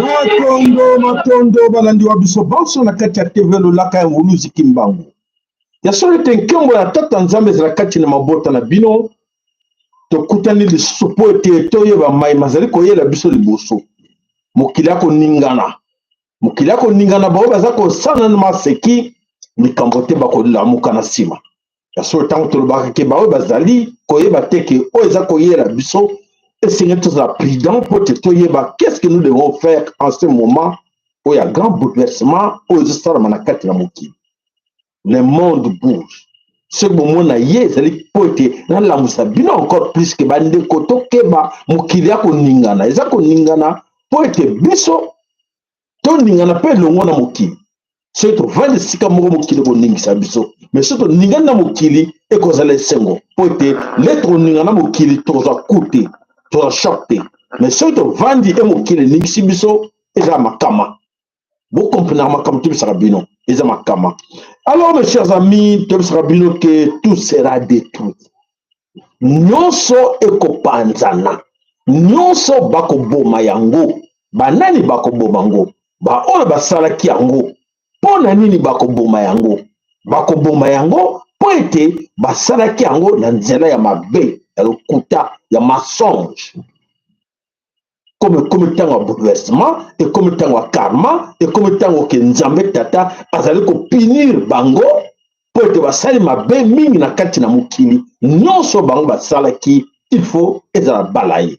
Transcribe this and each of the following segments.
Matondo, matondo, balandi wa biso banso na kati ya TV Lolaka ya Nguluzi Kimbangu. Ya solo ete nkembo ya Tata Nzambe ezala kati na mabota na bino. Tokutani lisusu mpo ete toyeba mai mazali koyela biso liboso. Mokili akoningana, mokili akoningana, baoyo baza kosala na maseki likambo te bakolamuka na nsima. Ya solo, ntango tolobaka ke baoyo bazali koyeba te ke oyo eza koyela biso, esengeli tozala prudent mpo te toyeba qu'est-ce que nous devons faire en ce moment oyo ya grand bouleversement oyo ezosalama na kati na mokili. Le monde bouge. Soki bomona ye ezali mpo ete nalamusa bino encore plus ke bandeko tokeba, mokili ya koningana eza koningana mpo ete biso toningana mpe elongo na mokili. Soki tovandi esika moko, mokili ekoningisa biso, mais soki toningani na mokili, ekozala esengo mpo ete le tokoningana na mokili, tokozwa ku te, tozwa choc te. Mais soki tovandi e mokili eningisi biso, eza makama. Bokomprenaka makambo toyebisaka bino, eza makama. Alors, mes chers amis, toyebisaka bino ke tout sera détruit, nyonso ekopanzana, nyonso bakoboma yango. Banani bakoboma yango? Baoyo basalaki yango. Mpo na nini bakoboma yango? Bakoboma yango mpo ete basalaki yango na nzela ya mabe, ya lokuta, ya mensonge. Comme ekomi ntango ya bouleversement, ekomi ntango ya karma, ekomi ntango ke Nzambe Tata azali kopunir bango mpo ete basali mabe mingi na kati na mokili. Nyonso bango basalaki, il faut ezala balaye.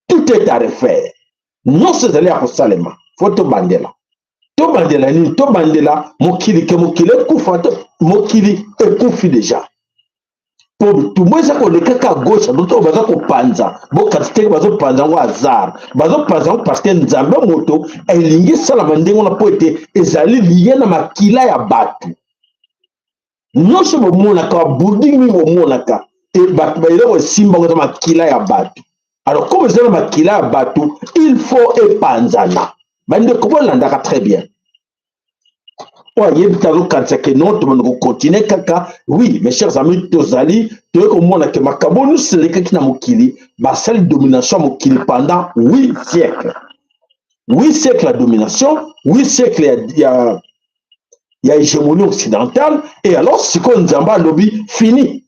Tout est à refaire, nyonso ezali ya kosalema. Faut tobandela. Tobandela nini? Tobandela mokili ke mokili ekufa. Mokili ekufi déjà, po bitumba eza koleka kaka gauche à droite. Oyo baza kopanza, bokanisi teke bazopanza yango hasard. Bazopanza yango parce que Nzambe moto elingi esalama ndenge wana, mpo ete ezali lié na makila ya bato. Nyonso bomonaka, babuilding mingi bomonaka, bato baeloko esimbango eza makila ya bato. Alors, comme eza na makila ya bato, il faut epanzana. Bandeko, bolandaka très bien. Oyo ayebi te azokanisa ke non, tobanda kocontinuer kaka. Oui, mes chers amis, tozali toyei komona ke makambo nyonso elekaki na mokili, basali domination ya mokili pendant 8 siècles, 8 siècles ya domination, 8 siècles ya hégémonie occidentale. Et alors sikoyo Nzambe alobi fini.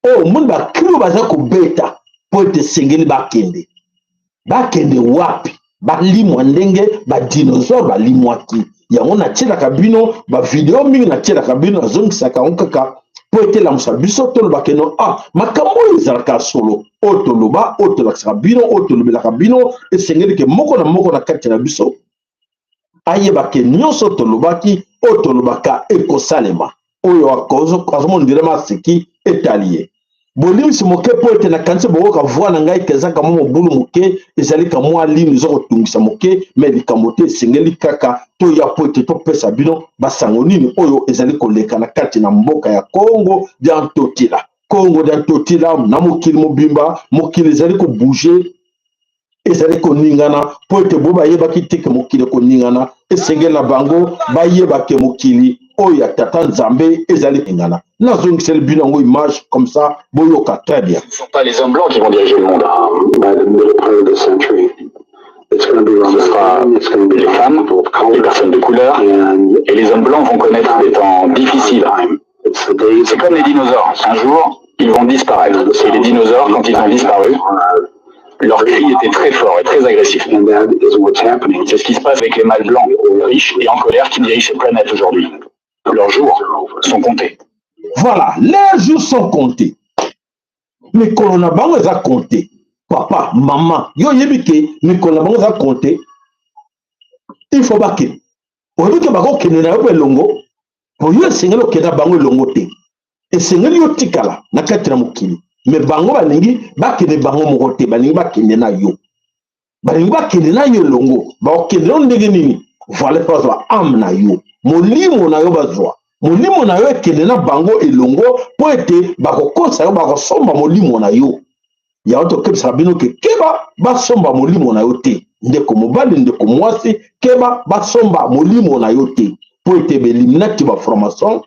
Oyo omoni bacri oyo baza kobeta mpo ete esengeli bakende. Bakende wapi? Balimwa ndenge badinosaure balimwaki. Yango natielaka bino bavideo mingi, natielaka bino, nazongisaka yango kaka mpo etelamusa biso, tolobaka eno ah, makambo oyo ezalaka solo. Oyo toloba, oyo tolakisaka bino, oyo tolobelaka bino, esengeli ke moko na moko na kati na biso ayeba ke nyonso tolobaki, oyo tolobaka, ekosalema. Oyo azomona ndire maseki, etali ye. Bolimbisi moke mpo ete nakanisi bokoka voix na ngai ke eza kamwa mobulu moke, ezali kamwa lino eza kotungisa moke, mais likambo te. Esengeli kaka toya mpo ete topesa bino basango nini oyo ezali koleka na kati na mboka ya Kongo dia Ntotila, Kongo dia Ntotila, na mokili mobimba. Mokili ezali kobouger, ezali koningana, mpo ete bo bayebaki te ke mokili ekoningana. Esengeli na bango bayeba ke mokili oyo ya Tata Nzambe ezali koningana. Nazongiseli bino yango image comme ça boyoka très bien. Ce ne sont pas les hommes blancs qui vont diriger le monde. By the middle part of the century, it's going to be Ce sera it's going to be les femmes, people of color, les personnes de couleur, and et les hommes blancs vont connaître des temps difficiles. It's the days C'est comme les dinosaures. Un jour, ils vont disparaître. Et les dinosaures, quand ils ont disparu, leur cri était très fort et très agressif. And that is what's happening. C'est ce qui se passe avec les mâles blancs, riches et en colère qui dirigent cette planète aujourd'hui. Leurs jours sont comptés. Voilà, les jours sont comptés, mikolo na bango eza compté. Papa, mama, yo oyebi ke mikolo na bango eza compté, il faut bakende. Oyebi ke bakokende na yo mpe elongo, po yo esengeli okende na bango elongo te. Esengeli yo tikala na kati na mokili, mais bango balingi bakende bango moko te, balingi bakende na yo, balingi bakende na yo elongo. Bakokende yo ndenge nini? Voilà, mpe bazwa âme na yo, molimo na yo, bazwa molimo na yo ekende na bango elongo, mpo ete bakokosa yo, bakosomba molimo na yo. Yango tokebisaka bino ke keba, basomba molimo na yo te. Ndeko mobali, ndeko mwasi, keba, basomba molimo na yo te, mpo ete bailluminati, bafranc-maçon.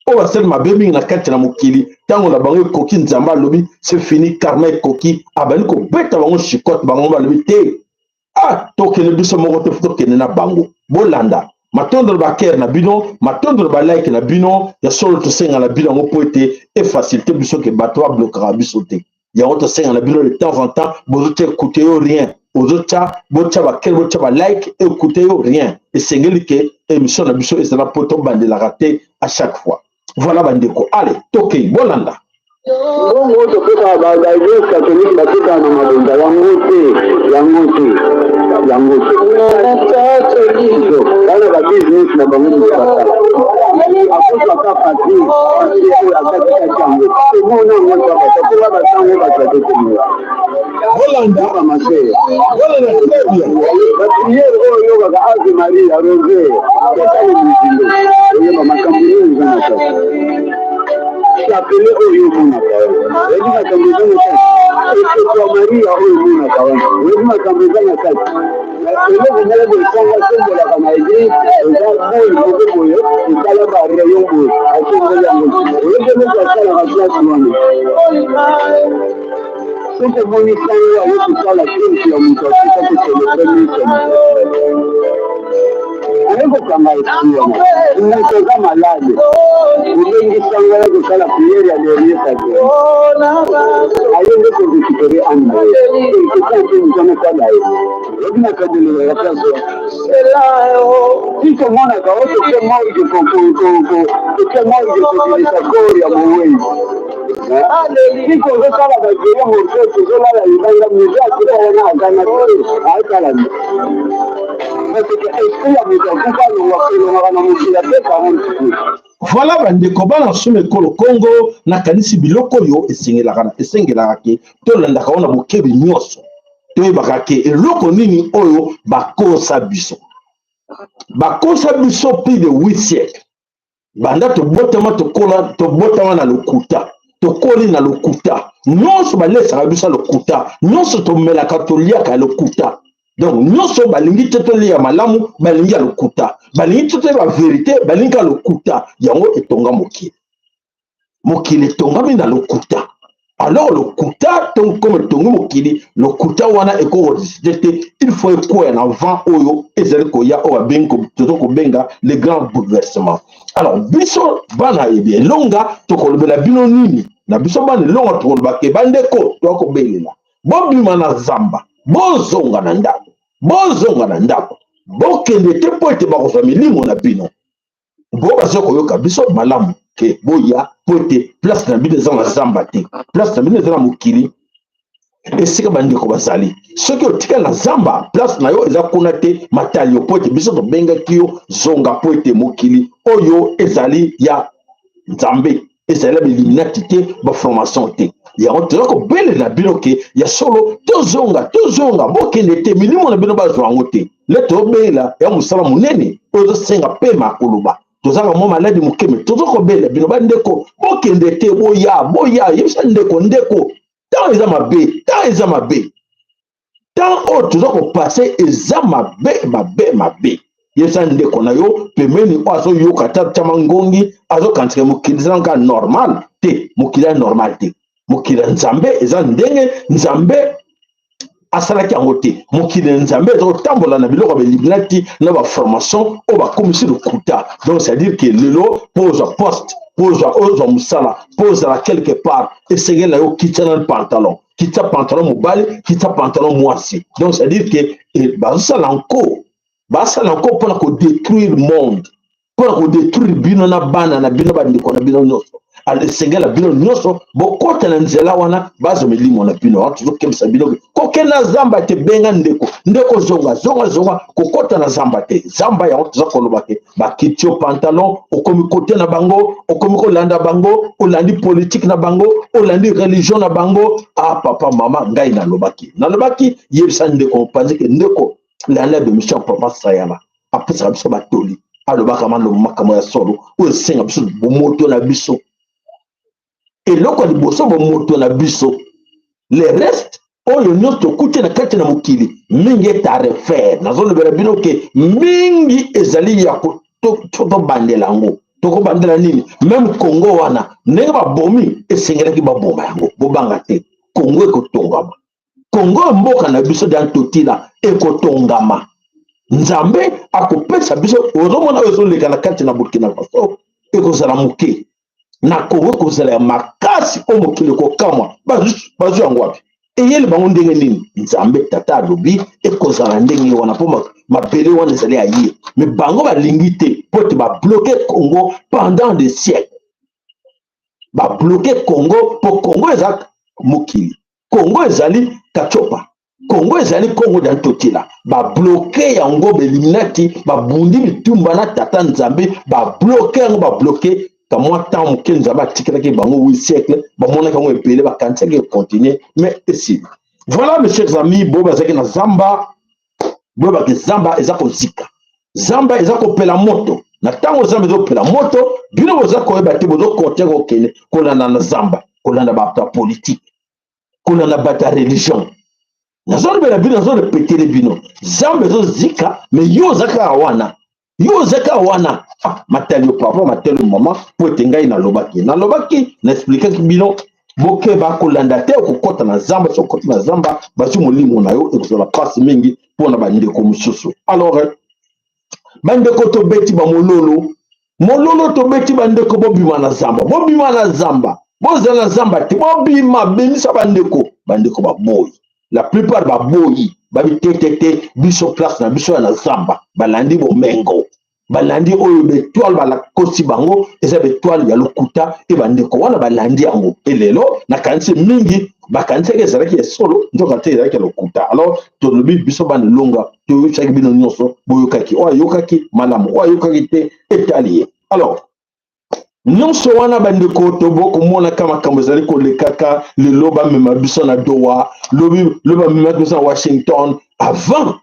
Oyo basali mabe mingi na kati na mokili, ntango na bango ekoki, Nzambe alobi c'est fini, karma ekoki, abandi kobeta bango chicote. Bango balobi te, ah, tokende biso moko te, tokende na bango. Bolanda matondo na bacœur na bino, matondo na balike na bino. Ya solo, tosenga na bino yango mpo ete efacilite biso ke bato bablokaka biso te. Yango tosenga na bino de temps en temps, bozotia écoute yo rien, ozotya, botya bacœur, botya balike, écoute yo rien. Esengeli ke émission na biso ezala mpo tobandelaka te à chaque fois. Voilà bandeko, allez, tokei, bolanda. Mbongo topesaka baeglise catholique, batekaka na mabonza yango te, yango te, yango te. Bana babusiness na bango moto basala, akozwaka papier, papier oyo akatikati yango, omona yango bato basango, bato batetelinga. Bolanda. Bamasere. Bolanda très bien. Baprière oyo oyokaka, Ave Maria, rosaire, totali mozindo, oyeba makambo nini eza na kati. Chapelet oyo omonaka wana, oyebi makambo eza na kati. Ekeko ya Maria oyo omonaka wana, oyebi makambo eza na kati. Eloko moko boye ntango atombolaka na église, eza boye moko boye, esala barayon boye, atomboli yango, oyebi eloko asalaka place wana. Soki omoni sango aye kosala culte ya moto akufa, kocélébrer messe, aye kokanga esprit wana. Moto aza malade, obengi sango ya kosala prière ya dernier sacrement, aye nde korécupérer âme na ye quelque part mpe moto wana esala ye. Oyebi makambo elobaka place wana. Si tomonaka o toke morgue, toke morgue kobimisa corps ya mowei, si tozosala baveillée mortuaire, tozolala libanda, moto akufa wana aganga te, aotala nde, parce que esprit ya moto akufa elongaka na mokili ape 40. Voilà bandeko, bana solo ekolo Kongo, nakanisi biloko oyo esengelaka, esengelaka ke tolandaka wana bokebi nyonso, toyebaka ke eloko nini oyo bakosa biso. Bakosa biso plus de 8 siècle, banda tobotama, tokola, tobotama na lokuta, tokoli na lokuta. Nyonso balesaka biso ya lokuta, nyonso tomelaka, toliaka ya lokuta. Donc nyonso balingi te tolia malamu, balingi ya lokuta. Balingi te toyeba vérité, balingi ya lokuta. Yango etonga mokili, mokili etongami na lokuta. Alors lokuta comme etongi mokili, lokuta wana ekorésister te, il faut ekwea na vent oyo ezali koya, oyo babengi, toza kobenga le grand bouleversement. Alors biso bana yebi elonga, tokolobela bino nini? Na biso bana elonga, tokoloba ke bandeko, toakobelela bobima na zamba, bozonga na ndako, bozonga na ndako, bokende te mpo ete bakozwa milimo na bino. Bo baza koyoka biso malamu ke boya, mpo ete place na bino eza na zamba te, place na bino eza na mokili esika bandeko bazali. Soki otikali na zamba, place na yo eza kuna te, matali yo, mpo ete biso tobengaki yo zonga, mpo ete mokili oyo ezali ya Nzambe, ezali ya bailluminati te, baformation te. Yango toza kobelela bino ke ya solo tozonga, tozonga, bokende te, milimo na bino bazwa yango te. Le tobelela ya mosala monene oyo ezosenga pema koloba, tozanga mwa maladi moke, mais toza kobelela bino bandeko, bokende te, boya, boya. Yebisa ndeko, ndeko, ntango eza mabe, ntango eza mabe, ntango oyo toza kopasser eza mabe, mabe, mabe. Yebisa ndeko na yo pembeni oyo azoyoka ta tiama ngongi, azokanisaka mokili eza kaka normal te. Mokili ya normal te, mokili ya Nzambe eza ndenge Nzambe asalaki yango te. Mokili ya Nzambe eza kotambola na biloko ya bailluminati na baformation oyo bakomisi lokuta. Donc c'est à dire que lelo, mpo ozwa poste, mpo ozwa mosala, mpo ozala quelque part, esengeli na yo kitya na pantalon, kitya pantalon mobali, kitya pantalon mwasi. Donc c'est à dire que bazosala nko, basala nko mpona kodétruire monde, mpona kodétruire bino na bana na bino, bandeko na bino nyonso. Esengela bino nyonso bokota na nzela wana, bazwa milimo na bino. Wana tozokebisa bino, kokende na zamba te. Benga ndeko, ndeko, zonga, zonga, zonga, kokota na zamba te. Zamba yango toza koloba ke bakiti yo pantalon, okomi kote na bango, okomi kolanda bango, olandi politike na bango, olandi religion na bango. Ah papa, mama, ngai nalobaki, nalobaki, yebisa ndeko mopanzi ke ndeko, landa bémission ya papa Sayala, apesaka biso batoli, alobaka maloba, makambo ya solo oyo esenga biso bomoto na biso. Eloko ya liboso, bomoto na biso. Le reste oyo nyonso tokuti na kati na mokili, mingi est à refaire. Nazolobela bino ke mingi ezali ya tobandela yango. Tokobandela nini? Meme Congo wana ndenge babomi, esengelaki baboma yango. Bobanga te, Congo ekotongama. Congo ya mboka na biso dia Ntotila ekotongama. Nzambe akopesa biso. Ozomona oyo ezoleka na kati na Burkina Faso ekozala moke, na Congo ekozala ya makasi oyo mokili ekokamwa. Bazwi yango wapi? Eyeli bango ndenge nini? Nzambe Tata alobi ekozala ndenge wana mpo mabele wana ezali ya ye. Me bango balingi te mpo ete babloquer Congo pendant des siècles. Babloquer Congo mpo Congo eza mokili, Congo ezali Katiopa, Congo ezali Congo dia Ntotila. Babloquer yango, bailluminati babundi bitumba na Tata Nzambe, babloquer yango. Babloquer kamwa temps moke Nzambe atikelaki bango, 8 siècle. Bamonaki yango ebele, bakanisaki econtinuer, mais esili. Voilà, mes chers amis, bo bazalaki na zamba, boyebaki zamba eza kozika, zamba eza kopela moto. Na ntango zamba ezopela moto, bino boza koyeba te, bozokontinue kokende kolanda na zamba, kolanda bato ya politike, kolanda bato ya religion. Nazolobela bino, nazorépéter bino, zamba ezozika, mais yo oza kaka wana, yo oza kaka wana. Ah, matali yo papa, matali yo mama, po ete ngai nalobaki, naexpliquaki bino, bokeba kolanda te. Okokɔta na zamba, soki okɔti na zamba, bazwi molimo na yo, ekozala mpasi mingi mpona bandeko mosusu. Alors bandeko, tobeti bamololo, mololo tobeti. Bandeko, bobima na zamba, bobima na zamba, bozala na zamba te, bobima, bimisa bandeko. Bandeko baboyi, la plupart baboyi, babi te te te, biso place na biso ya na zamba. Balandi bomengo, balandi oyo baétoile balakosi bango, eza baétoile ya lokuta. E bandeko wana balandi yango, e lelo nakanisi mingi bakanisaki ezalaki ya solo, nzoka te, ezalaki ya lokuta. Alors tolobi, biso bana elonga, toyokisaki bino nyonso, boyokaki. Oyo ayokaki malamu, oyo ayokaki te, etali ye. Alors nyonso wana, bandeko, tobokomonaka makambo ezali kolekaka lelo. Bamema biso na Doha, lobi lobi bamemaki biso na Washington. Avant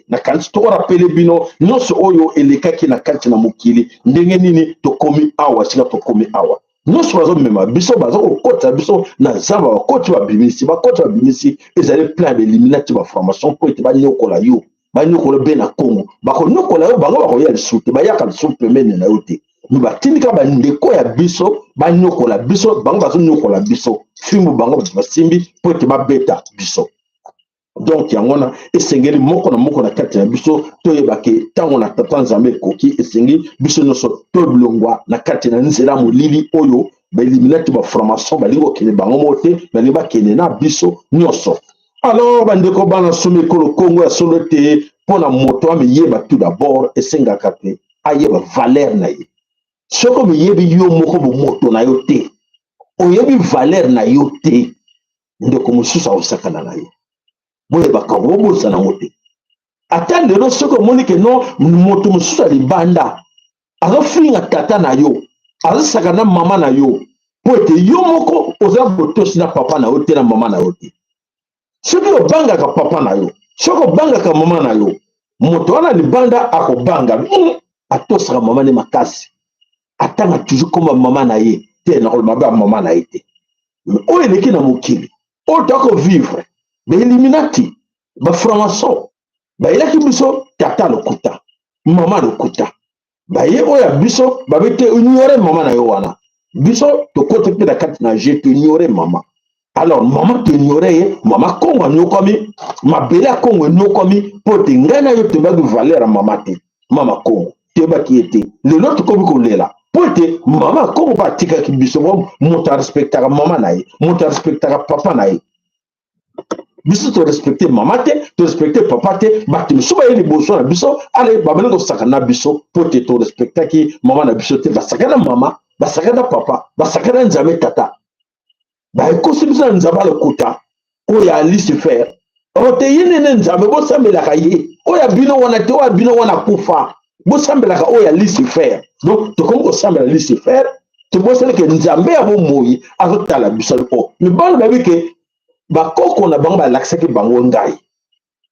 nakanisi tokorappeler bino nyonso oyo elekaki na kati na mokili, ndenge nini tokomi awa. Sika tokomi awa, nyonso bazomema biso, baza kokotisa biso na zamba. Bakoti, babimisi, bakoti, babimisi. Ezali plein ya bailluminati, baformation mpo ete banyokola yo, banyokola mpe na Kongo. Bakonyokola yo, bango bakoya lisusu te, bayaka lisusu pembeni na yo te. Me batindika bandeko ya biso banyokola biso, bango bazonyokola biso, fimbu bango basimbi mpo ete babeta biso. Donc yango wana esengeli moko na moko na kati na biso toyeba ke ntango na Tata Nzambe ekoki. Esengi biso nyonso tolongwa na kati na nzela molili oyo bailluminati, baformation balingi kokende bango moko te, balingi bakende na biso nyonso. Alors bandeko, bana somi ekolo Kongo ya solo te, mpo na moto amiyeba tout d'abord, esengaka te ayeba valeur na ye. Soki omiyebi yo moko bomoto na yo te, oyebi valeur na yo te, ndeko mosusu akosakana na yo. Boyebaka, bobosana yango te. Ata lelo, soki omoni ke no moto mosusu ya libanda azofinga tata na yo, azosaka na mama na yo, mpo ete yo moko oza botosi na papa na yo te, na mama na yo te. Soki obangaka papa na yo, soki obangaka mama na yo, moto wana libanda akobanga. Atosaka mama ne makasi, atanga toujours komba mama na ye te, nakoloba mabe ya mama na ye te. Oyo eleki na mokili oyo toakovivre, bailluminati, bafranc-maçon bayelaki biso tata lokuta, mama lokuta. Baye oyo ya biso babe te, ignore mama na yo wana. Biso tokoti mpe na kati na jeu, toignore mama. Alors mama toignore ye, mama Kongo anyokwami, mabele ya Kongo enyokwami, mpo te ngai na yo toyebaki valeur ya mama te. Mama Kongo toyebaki ye te. Lelo tokomi kolela mpo ete mama Kongo mpe atikaki biso. Moto arespectaka mama na ye, moto arespectaka papa na ye. Biso torespecte mama te, torespecte papa te. Bato mosusu baye liboso na biso, ale babandi kosaka na biso mpo te torespectaki mama na biso te. Basaka na mama, basaka na papa, basaka na Nzambe Tata. Bayekosi biso na Nzambe alokuta oyo ya Lucifer. Oyo te, ye nene Nzambe bosambelaka ye, oyo ya bino wana te, oyo ya bino wana kufa, bosambelaka oyo ya Lucifer. Donc tokomi kosambela Lucifer, tobosanike Nzambe ya bomoi azotala biso. O mibali bayebi ke bakoko na bango balakisaki bango ngai,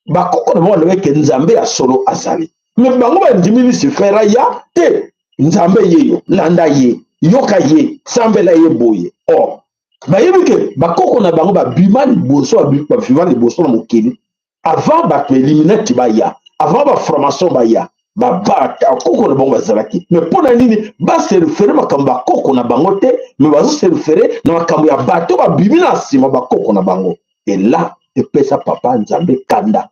bakoko na bango balobaki ke Nzambe ya solo azali, me bango bandimi Lucifer aya te. Nzambe yeyo, landa ye, yoka ye, sambela ye boye. Or bayebi ke bakoko na bango babima liboso, babima liboso na mokili avant bato illuminati baya, avant baformation baya. Bakoko na bango bazalaki, mais mpo na nini base référer makambo bakoko na bango te, mais bazose référer na makambo ya bato babimi na nsima bakoko na bango? Ela epesa papa Nzambe kanda,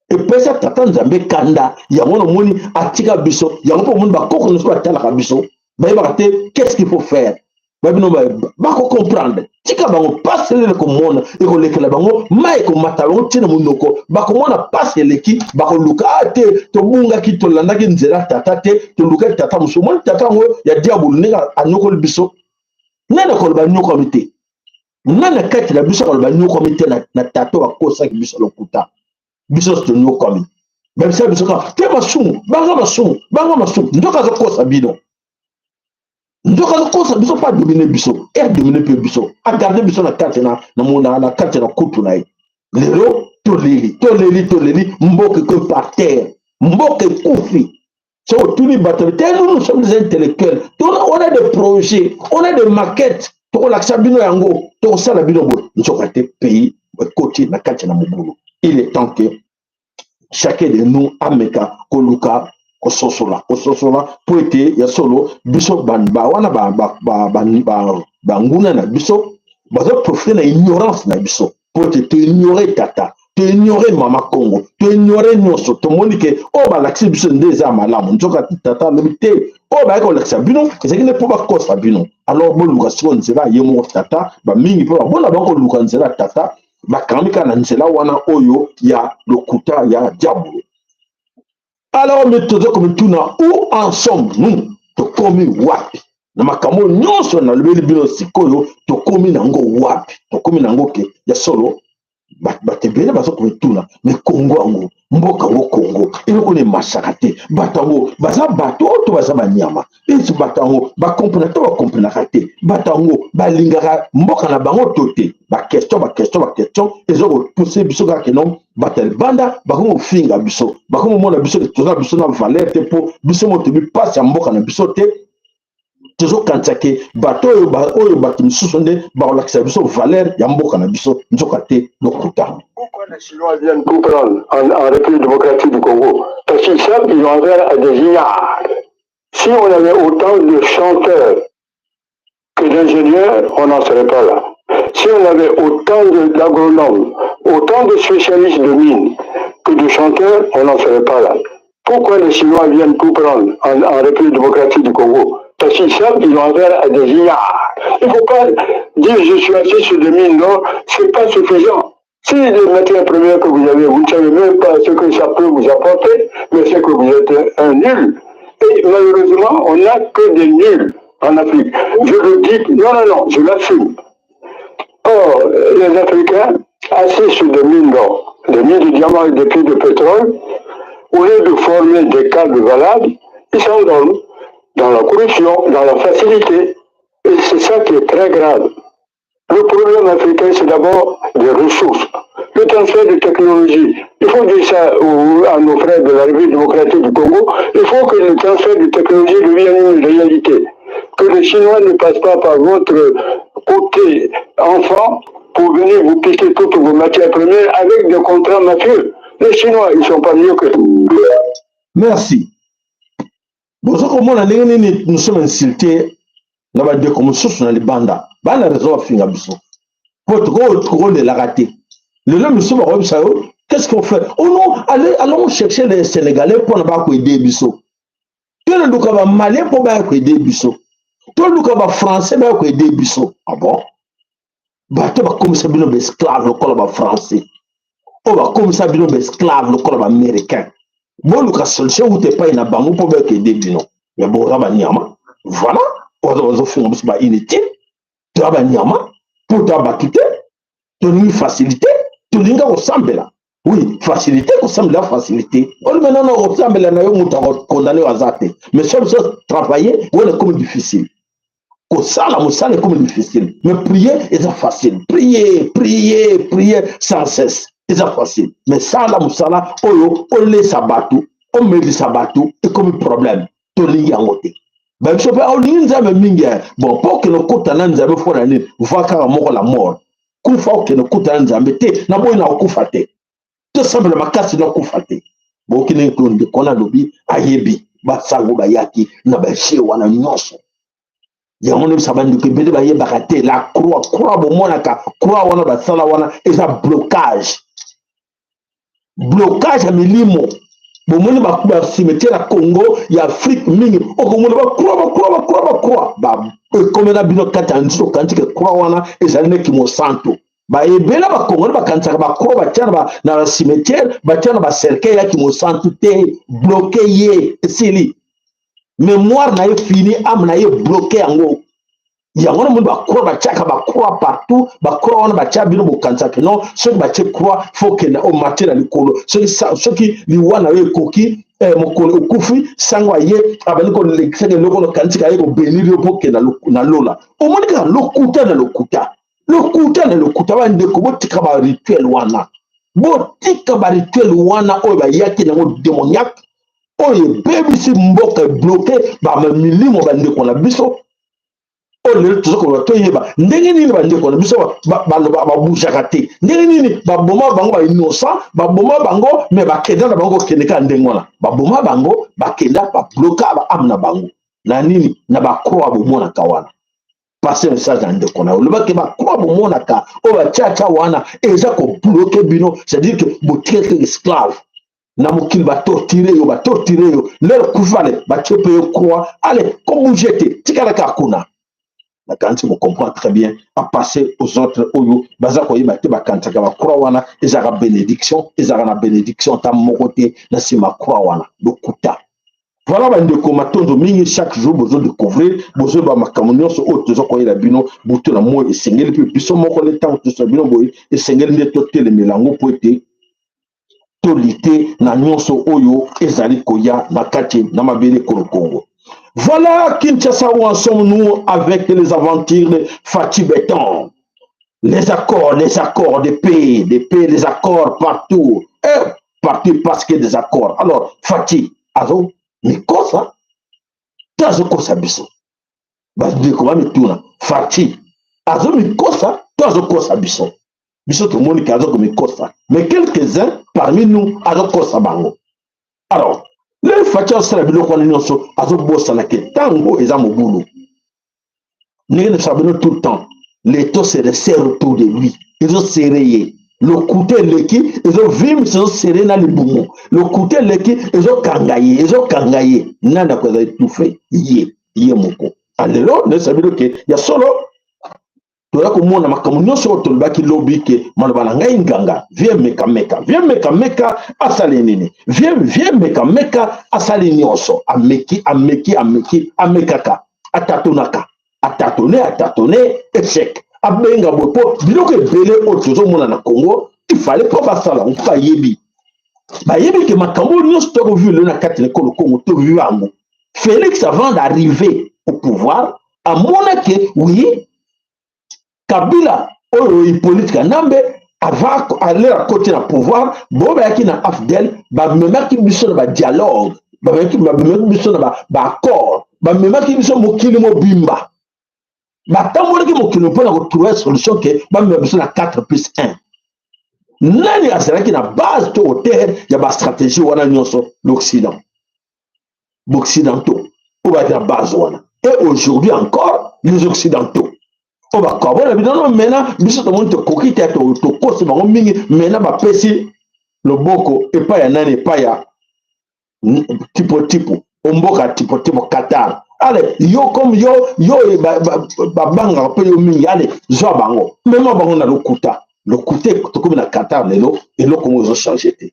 epesa tata Nzambe kanda. Yango namoni atika biso yango, mpo omoni bakoko nyonso batalaka biso, bayebaka te qu'est-ce qu'il faut faire. Babino bakocomprendre, tika bango. Pasi elele komona ekolekela bango, mai ekomata bango ntina monoko, bakomona pasi eleki, bakoluka a te. Tobungaki, tolandaki nzela tata te, tolukaki tata mosusu. Omoni tata yango ya diabolo ndenge anyokoli biso. Nani akoloba nyokwami te? Nani kati na biso akoloba nyokwami te na tata oyo akosaki biso lokuta? Biso nyonso tonyokwami. Babisa biso kaka te masumu, banga masumu, banga masumu. Nzoka azokosa bino, nzoka azokosa biso mpo adomine biso e adomine mpe biso, agarde biso na kati na kati na kutu na ye. Lelo toleli, toleli, toleli, mboka ekoyi par terre, mboka ekufi. So otuni bato te, nous, nous sommes des intellectuels, on a des projets, on a des maquettes, tokolakisa bino yango, tokosala bino boye. Nzoka te, pays ekoti na kati na mobulu. Il est temps que chacun de nous ameka koluka kososola, kososola, mpo ete ya solo biso wana banguna na biso bazoprofite na ignorance na biso, mpo ete toignore tata, toignore mama Congo, toignore nyonso. Tomoni ke oyo balakisi biso nde eza malamu, nzoka tata alobi te, oyo bayaki kolakisa bino ezalaki nde mpo bakosa bino. Alors boluka sikoyo nzela ye moko tata. Bamingi mpe babona bango koluka nzela tata, bakangami kaka na nzela wana oyo ya lokuta ya diabolo. Alors me toza komituna: où en sommes-nous? Tokomi wapi na makambo nyonso nalobeli bino sikoyo? Tokomi nango wapi? Tokomi nango ke ya solo bato ebele baza komituna: mais Kongo yango, mboka yango Kongo, eloko na emasaka te. Bato yango baza bato oyo to baza banyama? Esi bato yango bakomprena to bakomprenaka te? Bato yango balingaka mboka na bango to te? Baquestion, baquestion, baquestion eza kopuse biso kaka keno bato ya libanda bakomi kofinga biso, bakomi komona biso toza biso na valeur te, mpo biso mo toyebi mpasi ya mboka na biso te. Tozokanisa ke bato oyo bato misusu nde bakolakisa biso valeur ya mboka na biso, nzoka te, lokuta. Pourquoi les Chinois viennent tout prendre en République démocratique du Congo? Parce qu'ils savent qu'ils ont affaire à des ignares. Si on avait autant de chanteurs que d'ingénieurs, on n'en serait pas là. Si on avait autant d'agronomes, autant de spécialistes de mines que de chanteurs, on n'en serait pas là. Pourquoi les Chinois viennent tout prendre en République démocratique du Congo? Parce qu'ils savent qu'ils ont affaire à des ignares. Il ne faut pas dire je suis assis sur des mines d'or, ce n'est pas suffisant. Si les matières premières que vous avez, vous ne savez même pas ce que ça peut vous apporter, mais c'est que vous êtes un nul. Et malheureusement, on n'a que des nuls en Afrique. Je le dis, non, non, non, je l'assume. Or, les Africains, assis sur des mines d'or, des mines de diamants et des puits de pétrole, au lieu de former des cadres valables, ils s'endorment dans la corruption, dans la facilité. Et c'est ça qui est très grave. Le problème africain, c'est d'abord des ressources. Le transfert de technologie. Il faut dire ça à nos frères de la République démocratique du Congo. Il faut que le transfert de technologie devienne une réalité. Que les Chinois ne passent pas par votre côté enfant pour venir vous piquer toutes vos matières premières avec des contrats mafieux. Les Chinois, ils ne sont pas mieux que nous. Merci. Boza komona ndenge nini nous sommes insultés na bandeko mosusu na libanda. Bana raison bafinga biso, po tokolelaka te. Lelo misusu bakoyebisa yo: qu'est-ce qu'on fait? Oh non, allez, allons chercher les Sénégalais mpona bakoaider biso, toluka Bamalien mpo baya koaider biso, toluka Bafrançais baya koaider biso. Ah bon, bato bakomisa bino baesclave lokola Bafrançais oyo bakomisa bino baesclave lokola Baaméricain. Boluka solution wuta epai na bango mpo baya koaider bino. Ya boza banyama, voilà. Oyo bazofinga biso bainutile, toya banyama mpo toya bato te. Tolingi facilité, tolingi kosambela. Oui, facilité, kosambela facilité. Oyo maintenant kosambela na yo, moto akokondane oyo aza te. Mais so biso travailler wana ekomi difficile, kosala mosala ekomi difficile, mais prier eza facile. Prier, prier, prier sans cesse eza facile, mais sala mosala oyo olesa bato, omelisa bato, ekomi problème. Tolingi yango te. Babiso mpe olingi Nzambe mingi. Bon, mpo okende okota na Nzambe, fo na nini? Va kaka moko la mort, kufa, okende okota na Nzambe te. Naboyi na kokufa te, tosambela makasi, nakufa te. Boyoki ndenge to ndeko wana alobi, ayebi basango bayaki na baje wana nyonso. Yango nde bisa bandeko ebele bayebaka te la croix. Croix bomonaka, croix wana basala wana eza blocage, blocage ya milimo. Bomoni bacimetière ya Congo, ya Afrique mingi, okomona bacroix, bacroix, bacroix, bacroix ekomela bino kati ya nzito. Okanisi ke croix wana ezali nde kimosantu. Baebele bakongoli bakanisaka bacroix batia na bacimetière, batia na bacercueil ya kimosantu te. Bloqué ye, esili, mémoire na ye fini, âme na ye bloqué. Yango yango namoni bacroix, batiaka bacroix partout. Bacroix wana batia bino, bokanisaka non, soki batie croix, faut kenda omate na likolo. Soki liwa na yo ekoki, mokolo okufi, sango aye, abandi kolekisaka eloko, nokanisaka aye kobénir yo mpo okenda na lola. Omoni kaka lokuta na lokuta, lokuta na lokuta. Bandeko, botika barituel wana, botika barituel wana oyo bayaki nango démoniaque, oyo ebebisi mboka, ebloquer bamilimo bandeko na biso. Oyo lelo toza koloba, toyeba ndenge nini bandeko na biso baloba babougeaka te, ndenge nini baboma bango, bainnocent baboma bango, mais bakenda na bango, kokende kaka ndenge wana baboma bango, bakenda babloquer baâme na bango na nini? Na bacroix bomonaka wana. Passe message na ndeko na yo, olobaki bacroix bomonaka oyo batiatia wana eza kobloquer bino, c'est-à-dire que botikaki esclave na mokili, batorturer yo, batorturer yo. Lelo kufa, ale batie mpe yo croix, ale kobouger te, tikala kaka kuna. Nakanisi bocomprendre très bien. Apasser aux autres oyo baza koyeba te, bakanisaka bacroix wana ezalaka bénédiction. Ezalaka na bénédiction ata moko te na nsima croix wana, lokuta. Voilà bandeko, matondo mingi. Chaque jour bozodécouvrir, bozoyeba makambo nyonso oyo toza koyela bino butu na moi. Esengeli mpe biso moko nde, ntango tosa bino boye, esengeli nde totelemela yango mpo ete tolutter na nyonso oyo ezali koya na kati na mabele ekolo Congo. Voilà Kinshasa, où en sommes-nous avec les aventures de Fatshi Béton? Les accords, les accords de paix, les accords partout. Et partout parce que des accords. Alors, Fatshi, azo mikosa, to azokosa biso? Bandeko bamituna, Fatshi azo mikosa to azokosa biso? Biso tomoni ke aza komikosa, mais quelques-uns parmi nous, azokosa bango. Alors lelo Fatshi azosala biloko wana nyonso, azobosana ke ntango eza mobulu. Ndenge nasala bino tout le temps, l'étau se resserre autour de lui, ezoserrer ye. Lokuta eleki, ezovimbisa, ezoserrer na libumu. Lokuta eleki, ezokanga ye, ezokanga ye. Nani akozala étouffe ye? Ye moko. Alelo nayesa bino ke ya solo, toya komona makambo nyonso oyo tolobaki lobi, ke maloba na ngai nganga vie mekameka, vie mekameka asali nini? Vie mekameka asali nyonso, ameki, ameki, ameki, amekaka, atâtonnaka, atâtonner, atâtonner, échec. Abenga boye mpo biloko ebele oyo tozomona na Congo, ifale mpo basala yango, mpo bayebi, bayebi ke makambo oyo nyonso tokovivre lelo na kati na ekolo Congo, tovivre yango. Félix, avant d'arriver au pouvoir, amonaki oui, Kabila oyo, Hippolyte Kanambe, avant aller akoti na pouvoir, bo bayaki na AFDL, bamemaki biso na badialogue, bamemaki biso na baaccord, bamemaki biso mokili mobimba, batambolaki mokili mpona kotrouver solution ke bamema biso na 4 plus 1. Nani azalaki na base to auteur ya bastratégie wana nyonso? L'Occident, baoccidentaux oyo bayaki na base wana. Et aujourd'hui encore, les Occidentaux oyo bakabona bino no. Maintenant biso tomoni tokoki te, tokosi bango mingi. Maintenant bapesi loboko epai ya nani? Epai ya tipo tipo omboka, tipo tipo Qatar. Ale yo, comme yo, yo babangaka mpe yo mingi, ale zwa bango, mema bango na lokuta, lokuta. Tokomi na Qatar lelo, eloko moko ezochanger te.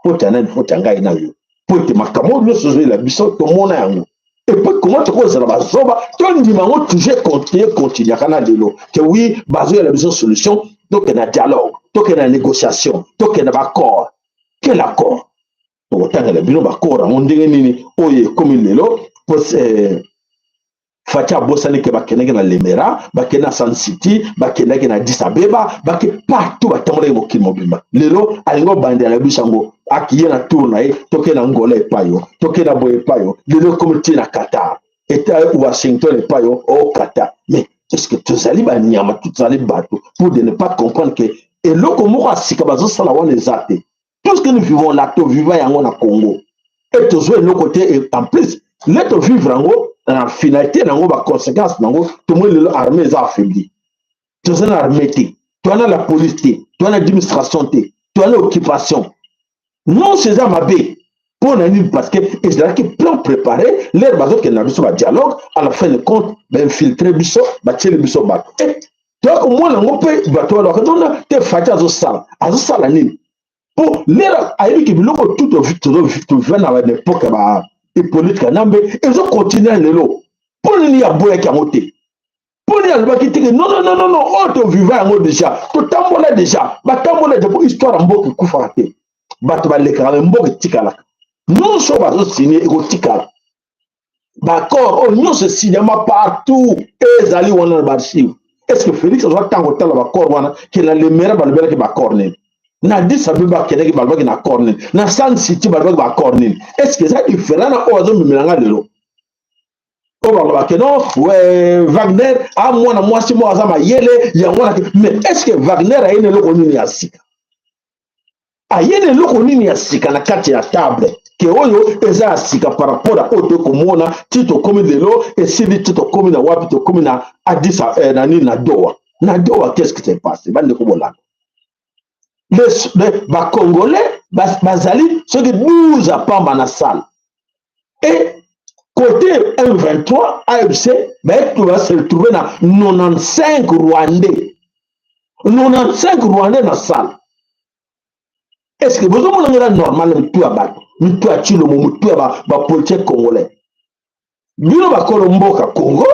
Po te nani? Po te ngai na yo, po ete makambo oyo nyonso ozoyela biso, tomona yango. Et puis comment tokozala bazoba, tondima yango toujours, continue, continuaka na lelo ke oui, bazoyela biso solution, tokende na dialogue, tokende na négociation, tokende na baaccord? Quel accord? Tokotangela bino baaccord yango ndenge nini oyo ekomi lelo. Po Fatshi abosani ke bakendaki na Lemera, bakende na Sun City, bakendaki na Addis Abeba, bake partout, batambolaki mokili mobimba. Lelo alingi obandela na biso yango, akiye na tour na ye, tokende na Angola epai yo, tokende na boye epai yo. Lelo ekomi ti na Qatar, eta Washington epai yo o Qatar. Mais est ce que tozali banyama? Tozali bato pour de ne pas comprendre ke eloko moko ya sika bazosala wana eza te. Tout ce que nous vivons là, toviva yango na Congo e tozwa eloko te. Et en plus nde tovivre yango, na finalité nango, baconséquence nango, tomoni lelo armée eza affaibli. Toza na armée te, toza na la police te, toza na administration te, toza na occupation nyonso eza mabe. Mpo na nini? Parce que ezalaki plan préparé. L'heure bazokende na biso badialogue, à la fin de compte bainfiltre biso, batieli biso bato. E toya komona yango mpe bato balobaka tona te. Fatshi azosala nini? Mpo l'heure ayebiki biloko tu toviva na baépoque ya ba Hippolyte Kanambe ezokontinue lelo, mpo nini aboyaki yango te? Mpo nini alobaki teke non, non, non, non, non, oyo toviva yango déjà, totambola déjà, batambola déjà? Mpo histoire ya mboka ekufaka te. Bato balekaka, me mboka etikalaka. Nyonso bazosigne ekotikala. Baaccord oyo nyonso esignama partout, ezali wana na baarchive. Est ce que Félix azwa ntango otala baaccord wana ke na Lemera balobelaki baaccord nini, na Addis Abeba akendaki balobaki na accord nini, na Sun City balobaki baaccord nini? Est ce que eza différent na oyo azomemela nga lelo, oyo balobaki non, Wagner a mwana mwasi moko aza mayele yango wana? Mais est ce que Wagner aye na eloko nini ya sika? Aye na eloko nini ya sika na kati ya table ke oyo eza ya sika par rapport a oyo tokomona ti tokomi lelo? Esili ti tokomi na wapi? Tokomi na Addis, na nini, na Doha. Na Doha, qu'est ce qui s'est passé, bandeko? Bolanda, bacongolais bazali soki 12 apamba na salle, et côté M23 AFC base retrouve na 95 Rwandais, 95 Rwandais na salle. Est ce que bozomona ngo eza normal? Mitu ya bato, mitu ya Tshilombo, mitu ya bapoliticien congolais, bino bakolo mboka Congo,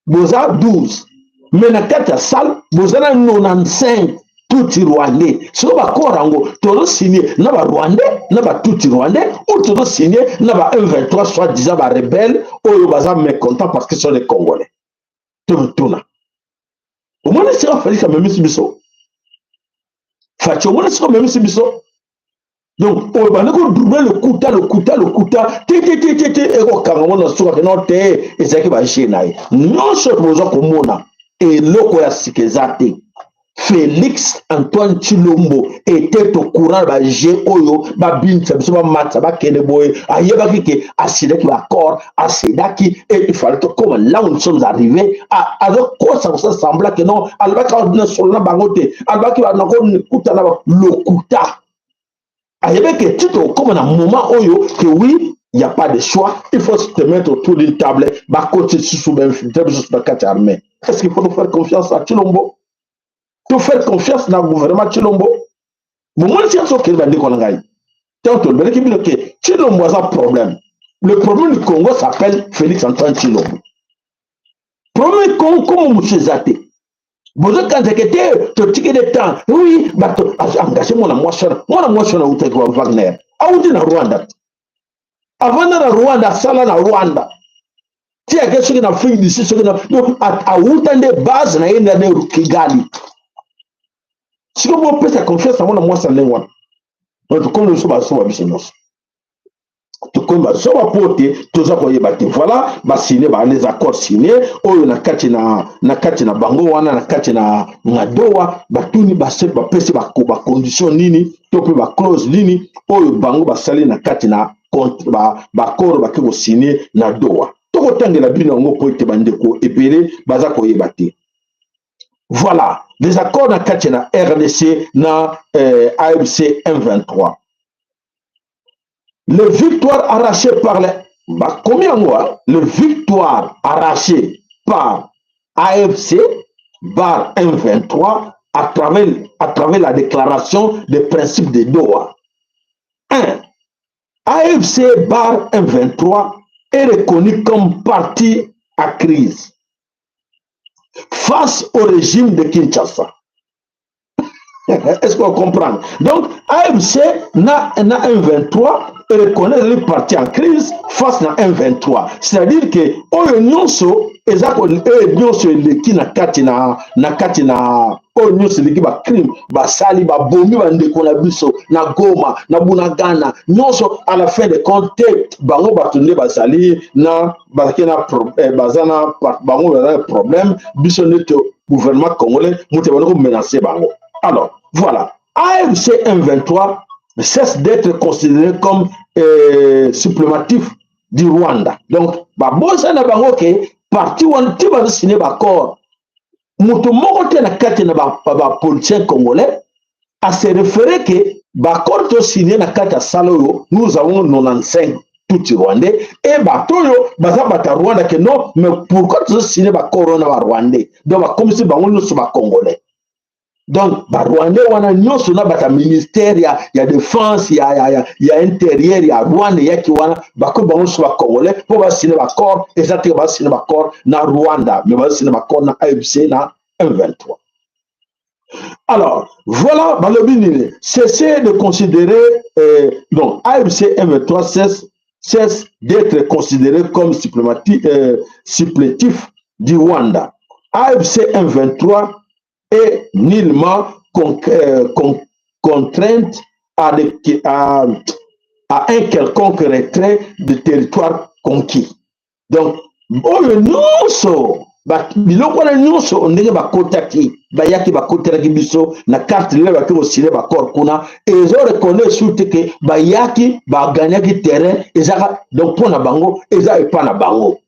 boza 12, mais na kati ya salle boza na 95 Tutsi rwandais. Sikoyo baaccord yango tozosigne na barwandais, na batutsi rwandais, ou tozosigne na ba M23, soit disant barebelle oyo baza mécontent parce que sont des Congolais? Totuna, omoni sika Félix amemisi biso, Fatshi, omoni sika omemisi biso. Donc oyo bandi kodouble lokuta, lokuta, lokuta te, te, te, te, te, ekokanga ngo na suka keno te. Ezalaki bajeu na ye nyonso. Boza komona eloko ya sika eza te. Félix Antoine Tshilombo était au courant bajeu oyo babimisa biso, bamatisa, bakende boye. Ayebaki ke asidaki baaccord, asedaki, et il fallait tokoma là où nous sommes arrivés. Azokosa kosa semblant ke non, alobaki na solo na bango te, alobaki nakokuta na lokuta. Ayebaki ke ti tokóma na moment oyo ke oui, il y a pas de choix, il faut se mettre autour d'une table. Bakoti lisusu, bainfiltre biso na kati ya armée. Est ce qu'il faut nous faire confiance à Tshilombo, to faire confiance na gouvernement Tshilombo? Bomoni tika sokende, bandeko na ngai, ntango tolobelaki bino ke Tshilombo aza problème. Le problème du Congo s'appelle Félix Antoine Tshilombo. Problème komo mosusu eza te. Bozokanzaka te, totiki de temps. Oui, bato engage mwana mwasi wana. Mwana mwasi wana autaki wa Wagner, auti na Rwanda, avanda na Rwanda, asala na Rwanda ti ake soki na Afrique du Sud, soki na donc awuta nde base na ye nde Kigali. Sikoyo bopesa confiance na mwana mwasi ya ndenge wana? Tokomi biso bazoba, biso nyonso tokomi bazoba mpo te toza koyeba te. Voilà, basigne ba les accords signé oyo na kati na bango wana, na kati na Doha. Batuni, bapesi bacondition nini to mpe baclause nini oyo bango basali na kati na baaccord bake kosigne na Doha. Tokotangela bino yango mpo ete bandeko ebele baza koyeba te. Voilà les accords na kati na RDC na AFC M23. Les victoires arrachées par les bakomi yango, les victoires arrachées par AFC bar M23 à travers la déclaration des principes de Doha. 1. AFC bar M23 est reconnu comme partie à crise face au régime de Kinshasa. Est-ce qu'on comprend? Donc, AFC na M23 reconnaît les partis en crise face à M23. C'est-à-dire que oyo nyonso eza oyo nyonso eleki na kati na oyo nyonso eleki, bacrime basali, babomi bandeko na biso na Goma, na Bunagana, nyonso, à la fin de compte te, bango bato nde bazali na bazalaki na baza na bango, baza na problème. Biso nde te, gouvernement congolais, moto ebandi komenace bango. Alors voilà, AFC M23 Cesse d'être considéré comme supplématif du Rwanda. Donc babosana bango ke parti wana ti bazosigner baaccord, moto moko te na kati na bapoliticien congolais a se référer ke baaccord tosigner na kati ya salle oyo, nous avons 95 tutsi rwandais e bato oyo baza bato ya Rwanda, ke non, mais pourquoi tozosigner baaccord oyo na barwandais? Donc bakomisi bango nyonso bacongolais. Donc barwandais wana nyonso na bato ya ministère ya défense, ya intérieur ya Rwanda eyaki wana, bakomi bango nyonso bacongolais mpo basigner baaccord. Eza te basigner baaccord na Rwanda, mais basigner baaccord na AFC na M23. Alors voilà, balobi nini? Cessez de considérer donc AFC M23 cesse d'être considéré comme supplétif du Rwanda. AFC M23 est nullement contrainte à un quelconque retrait de territoire conquis. Donc, oyo nyonso, biloko wana nyonso, ndenge bakotaki, bayaki, bakotelaki biso na carte lelo, baki kosigner baaccord kuna, ezo reconnaître su te ke bayaki, bagagnaki terrain ezaka. Donc mpo na bango eza epa na bango.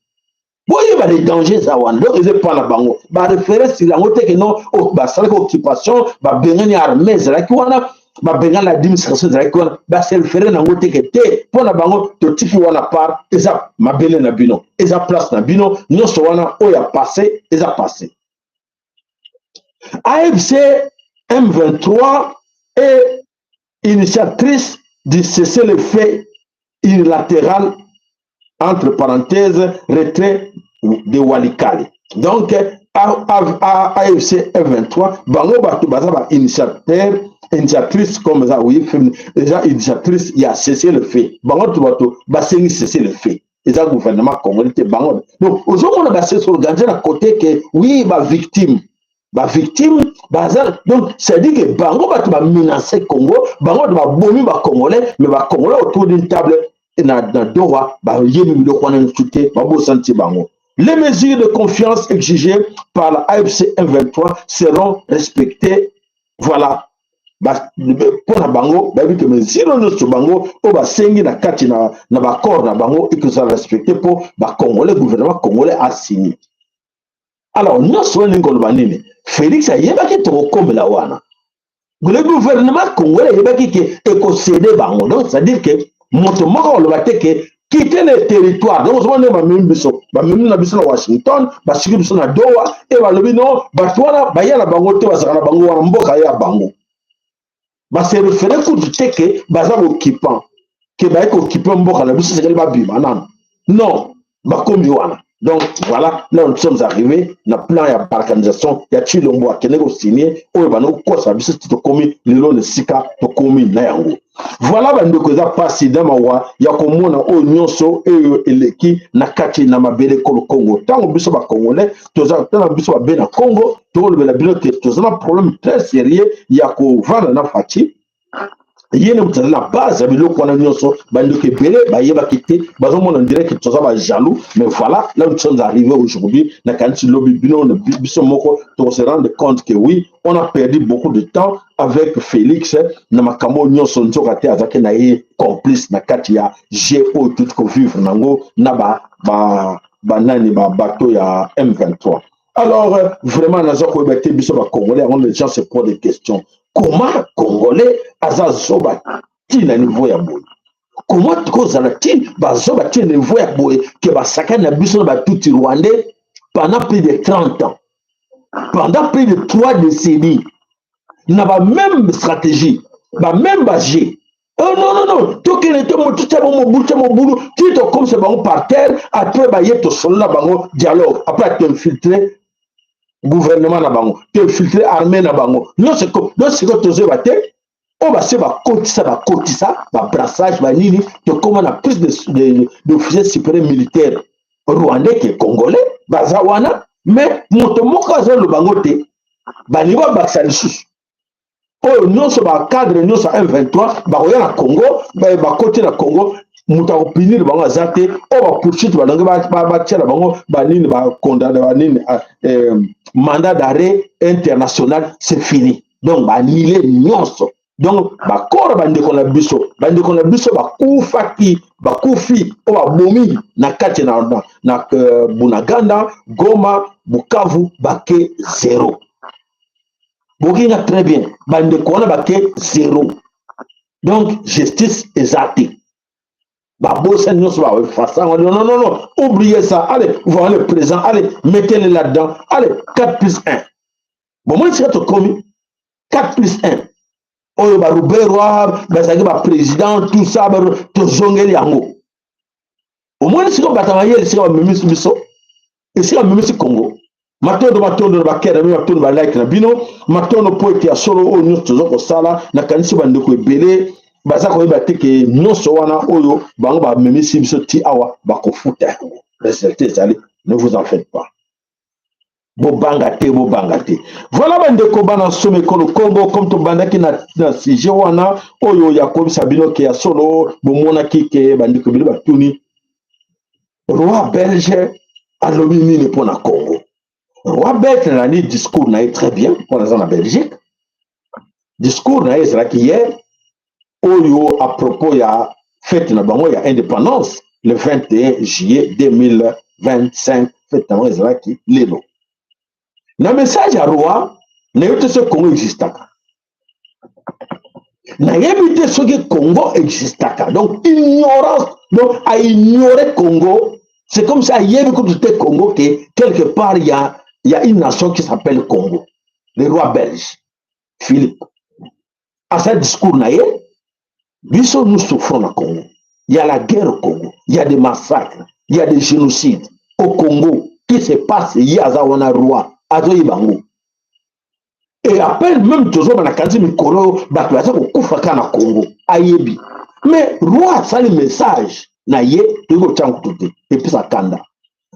Boyeba les dangers eza wana. Donc eza epa na bango, baréférer sur yango te ke non, basalaki occupation, babengani armée ezalaki wana, babengani administration ezalaki wana. Base référer nango te ke te. Mpo na bango totiki wana part, eza mabele na bino, eza place na bino nyonso wana. Oyo ya passé eza passé. AFC M23 est initiatrice du cessez-le-feu unilatéral, entre parenthèses, retrait de Walikale. Donc AFC M23, bango bato baza ba initiateur, initiatrice comme eza, oui, eza initiatrice ya cessez-le-feu. Bango to bato basengi cessez-le-feu, eza gouvernement congolais te, bango. Donc ozomona bas'organiser na côté ke oui, bavictime, bavictime baza. Donc c'est à dire que bango bato bamenace Congo, bango bato babomi bacongolais, mais bacongolais autour d'une table na Doha bayebi biloko wana nyonso te, babosani ti bango. Les mesures de confiance exigées par la AFC M23 seront respectées. Voilà, mpo na bango bayebi ke mesure nyonso bango oyo basengi na kati na baaccord na bango ekozala respecté mpo bacongolais, gouvernement congolais asigné. Alors nyonso wana, ndenge koloba nini? Félix ayebaki tokokomela wana. Le gouvernement congolais ayebaki ke ekocéder bango. Donc c'est à dire que moto moko aloba te ke quitter le territoire. Donc ozomona ndenge bamemi biso, bamemi na biso na Washington, basiki biso na Doha e balobi non, bato wana baya na bango te, bazalaka na bango wana, mboka ya bango. Base référer kutu te ke baza baoccupant, ke baye kooccuper mboka na biso, esengeli babima nano. Non, bakomi wana. Donc voilà, là nous sommes arrivés na plan ya balkanisation ya Tshilombo akende kosigner oyo banda kokosa biso ti tokomi lelo na esika tokomi na yango. Voilà, bandeko, eza mpasi na mawa ya komona oyo nyonso oyo eleki na kati na mabele ekolo Congo. Ntango biso bacongolais toza, ntango biso babe na Congo, tokolobela bino te, toza na problème très sérieux ya kovanda na Fatshi. Ye nde moto aza na base ya biloko wana nyonso. Bandeko ebele bayebaki te, bazomona direct toza bajaloux. Mais voilà, là nous sommes arrivés aujourd'hui. Nakanisi lobi bino biso moko tokose rendre compte que oui, on a perdu beaucoup de temps avec Félix na makambo nyonso. Nzoka te azalaki na ye complice na kati ya jeu oyo tuti kovivre nango na banani, babato ya M23. Alors vraiment naza koyeba te, biso bacongolais yango, les gens se posent des questions: comment congolais aza zoba ntina niveau ya boye? Comment tokozala ti bazoba ti niveau ya boye ke basakani na biso na batuti rwandais pendant plus de 30 ans, pendant plus de 3 décennies, na bameme stratégie, bameme baje? Oh, non, non, non, tokende te, totya bango mobulu, tya mobulu ti tokomisa bango par terre. Après baye, tosolola bango dialogue. Après toinfiltre gouvernement na bango, toinfiltre armée na bango nyonso. Donc sikoyo tozoyeba te oyo base bakotisa, bakotisa babrassage banini. Tokóma na plus d'officier supérieur militaire rwandais ke congolais baza wana, mais moto moko azoloba yango te. Balingi babakisa lisusu oyo nyonso, bacadre nyonso ya M23 bakoya na Congo, bakoti na Congo, moto akopunir bango aza te. Oyo bapoursuite balingi batiela bango banini, bacondamner banini, mandat d'arrêt international, c'est fini. Donc baannuler nyonso. Donc bakoro bandeko na biso, bandeko na biso bakufaki, bakufi oyo babomi na kati na Bunaganda, Goma, Bukavu, bake zero. Bokinga très bien, bandeko wana bake zero. Donc justice eza te, babosani nyonso, baefasa yango. Non, non, non, oubliez ça. Allez, voilà le présent, allez, mettez-le là-dedans. Allez, 4 plus 1. Bomoni sika tokomi 4 plus 1 oyo baRuberwa bazalaki baprésident, tout ça, tozongeli yango. Omoni sika bato mayele, esika bamemisi biso, esika bamemisi Congo. Matondo, matondo na bakere na bino, matondo balike na bino, matondo mpo ete ya solo oyo nyonso toza kosala. Nakanisi bandeko ebele baza koyeba te ke nyonso wana oyo bango bamemisi biso ti awa, bakofuta yango. Résultat ezali, ne vous en faites pas, bobanga te, bobanga te. Voilà, bandeko bana soma ekolo Congo, comme tobandaki na sujet wana oyo ya koyebisa bino ke ya solo, bomonaki ke bandeko ebele batuni: roi belge alobi nini mpo na Congo? Roi belge, nalandi discours na ye très bien mpona aza na Belgique. Discours na ye ezalaki hier oyo à propos ya fête na bango ya indépendance le 21 juillet 2025. Fête na bango ezalaki lelo. Na message ya roi, nayebi te soki Congo existaka, nayebi te soki Congo existaka. Donc ignorance, donc aignore Congo, c'est comme ça ayebi kutu te Congo, ke quelque part il y a une nation qui s'appelle Congo. Le roi belge Philippe asali discours na ye: biso, nous souffrons na Congo, il y a la guerre au Congo, il y a des massacres, il y a des génocides au Congo qui se passe. Ye aza wana roi, azoyeba yango. Et à peine même tozoba na kanisi mikolo oyo bato baza kokufa kaka na Congo, ayebi. Mais roi asali message na ye, toyei kotia kutu te, epesa kanda.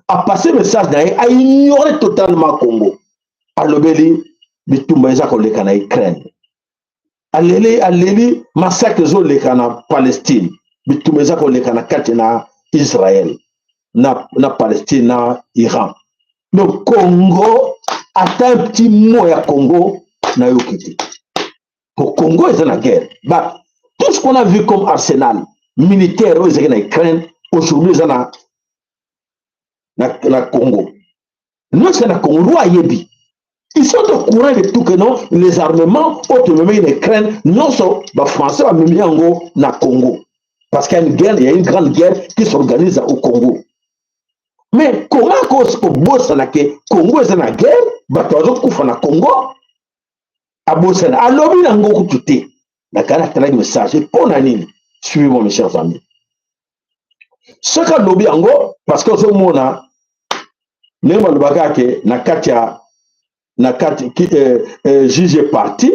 Apasse message na ye, aignore totalement Congo. Alobeli bitumba eza koleka na Ukraine, aleli, aleli massacre ezoleka na Palestine, bitumba eza koleka na kati na Israel na Palestine na Iran. Donc Congo, ata un petit mot ya Congo nayoki te, po Congo eza na guerre. Ba tout ce qu'on a vu comme arsenal militaire oyo ezalaki na Ukraine, aujourd'hui eza na Congo. Nyonso na Congo, roi ayebi. Ils sont au courant de tout que non, les armements oyo tomemaki na Ukraine nyonso, bafrançais bamemi yango na Congo, parce qu'il y a une guerre, il y a une grande guerre qui s'organise au Congo. Mais comment kobosana ke Congo eza na guerre, bato bazokufa na Congo? Abosana, alobi nango kutu te. Nakala atalaki message mpo na nini? Suivez-moi, mes chers amis. Soki alobi yango, parce que ozomona ndenge balobaka ke na kati ya na kati juge parti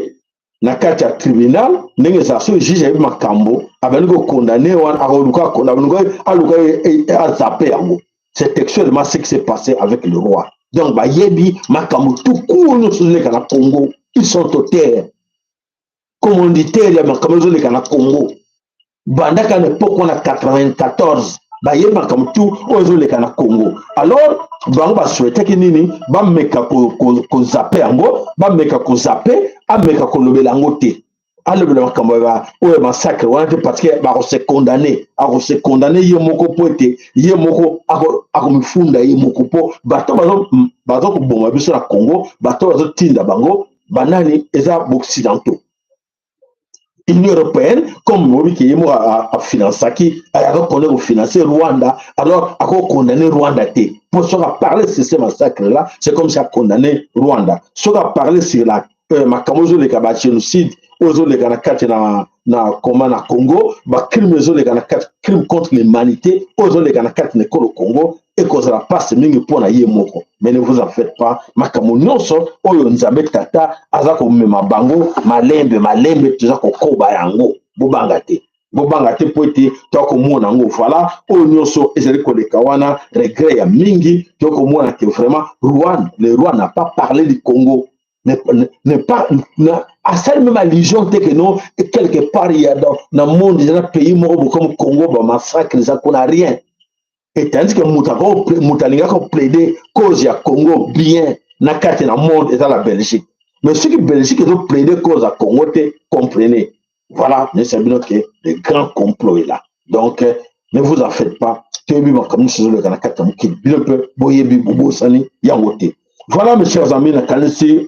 na kati ya tribunal, ndenge ezala, soki juge ayebi makambo, abandi kokondane wana, akoluka aluka azape yango. C'est textuellement ce qui s'est passé avec le roi. Donc bayebi makambo tuku nyonso ezoleka na Congo. Ils sont auteurs, commanditaire ya makambo ezoleka na Congo bandaka na époque wana 94. Bayebi makambo tu oyo ezoleka na Congo. Alors bango basouhaitaki nini? Bameka kozape yango, bameka kozape, ameka kolobela yango te, alobela makambo oyo massacre wana te, parce que bakose condamner, akose condamner ye moko, mpo ete ye moko akomifunda ye moko, mpo bato baza koboma biso na Congo, bato bazotinda bango banani? Eza baoccidentaux, Union européenne. Comme boyebi ke ye moko afinansaki, akokone kofinancer Rwanda, alors akokondamne Rwanda te, mpo soki aparle sur ce massacre là, c'est comme si akondamne Rwanda. Soki aparle sur la makambo ezoleka, bagénocide oyo ezoleka na kati na koma na Congo, bacrime ezoleka na kati, crime contre l'humanité oyo ezoleka na kati na ekolo Congo, ekozala mpasi mingi mpo na ye moko. Mais ne vous en faites pas, makambo nyonso oyo Nzambe Tata aza komema bango malembe malembe, toza kokoba yango. Bobanga te, bobanga te, mpo ete tokomona yango. Voilà, oyo nyonso ezali koleka wana, regret ya mingi, tokomona ke vraiment roi, le roi n'a pas parlé du Congo, ne pas asali même allusion te que non, quelque part il y a dans na monde eza na pays moko comme Congo, bamassacre eza kuna, rien. Et tandis que moto alingaka koplaide cause ya Congo bien na kati na monde eza la Belgique. Mais soki Belgique ezoplaide cause ya Congo te, comprenez. Voilà, nayebisa bino ke le grand complot est là. Donc ne vous en faites pas, toyebi makambo nyonso ezoleka na kati ya mokili, bino mpe boyebi, bobosani yango te. Voilà, mes chers amis, nakanisi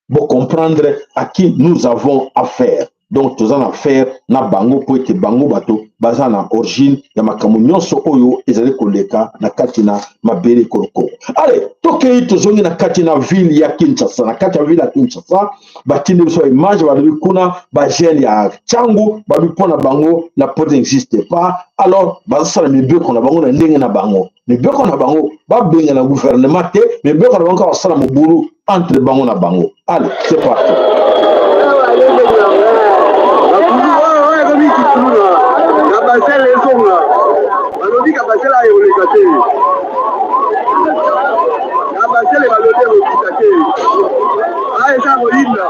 bocomprendre à qui nous avons affaire. Donc toza na affaire na bango mpo ete bango bato baza na origine ya makambo nyonso oyo ezali koleka na kati na mabele ekolo Kongo. Ale tokei, tozongi na kati na ville ya Kinshasa. Na kati ya ville ya Kinshasa, batindi biso image, balobi kuna bajeune ya Tshangu balobi mpo na bango la porte n'existe pas. Alors bazosala mibeko na bango na ndenge na bango, mibeko na bango babenga na gouvernement te, mibeko na bango kaka basala mobulu entre bango na bango. Allez, c'est parti. Kabasele ezonga, balobi Kabasele ayekoleka te, Kabasele balobi ekokita te, aya eza koyinda.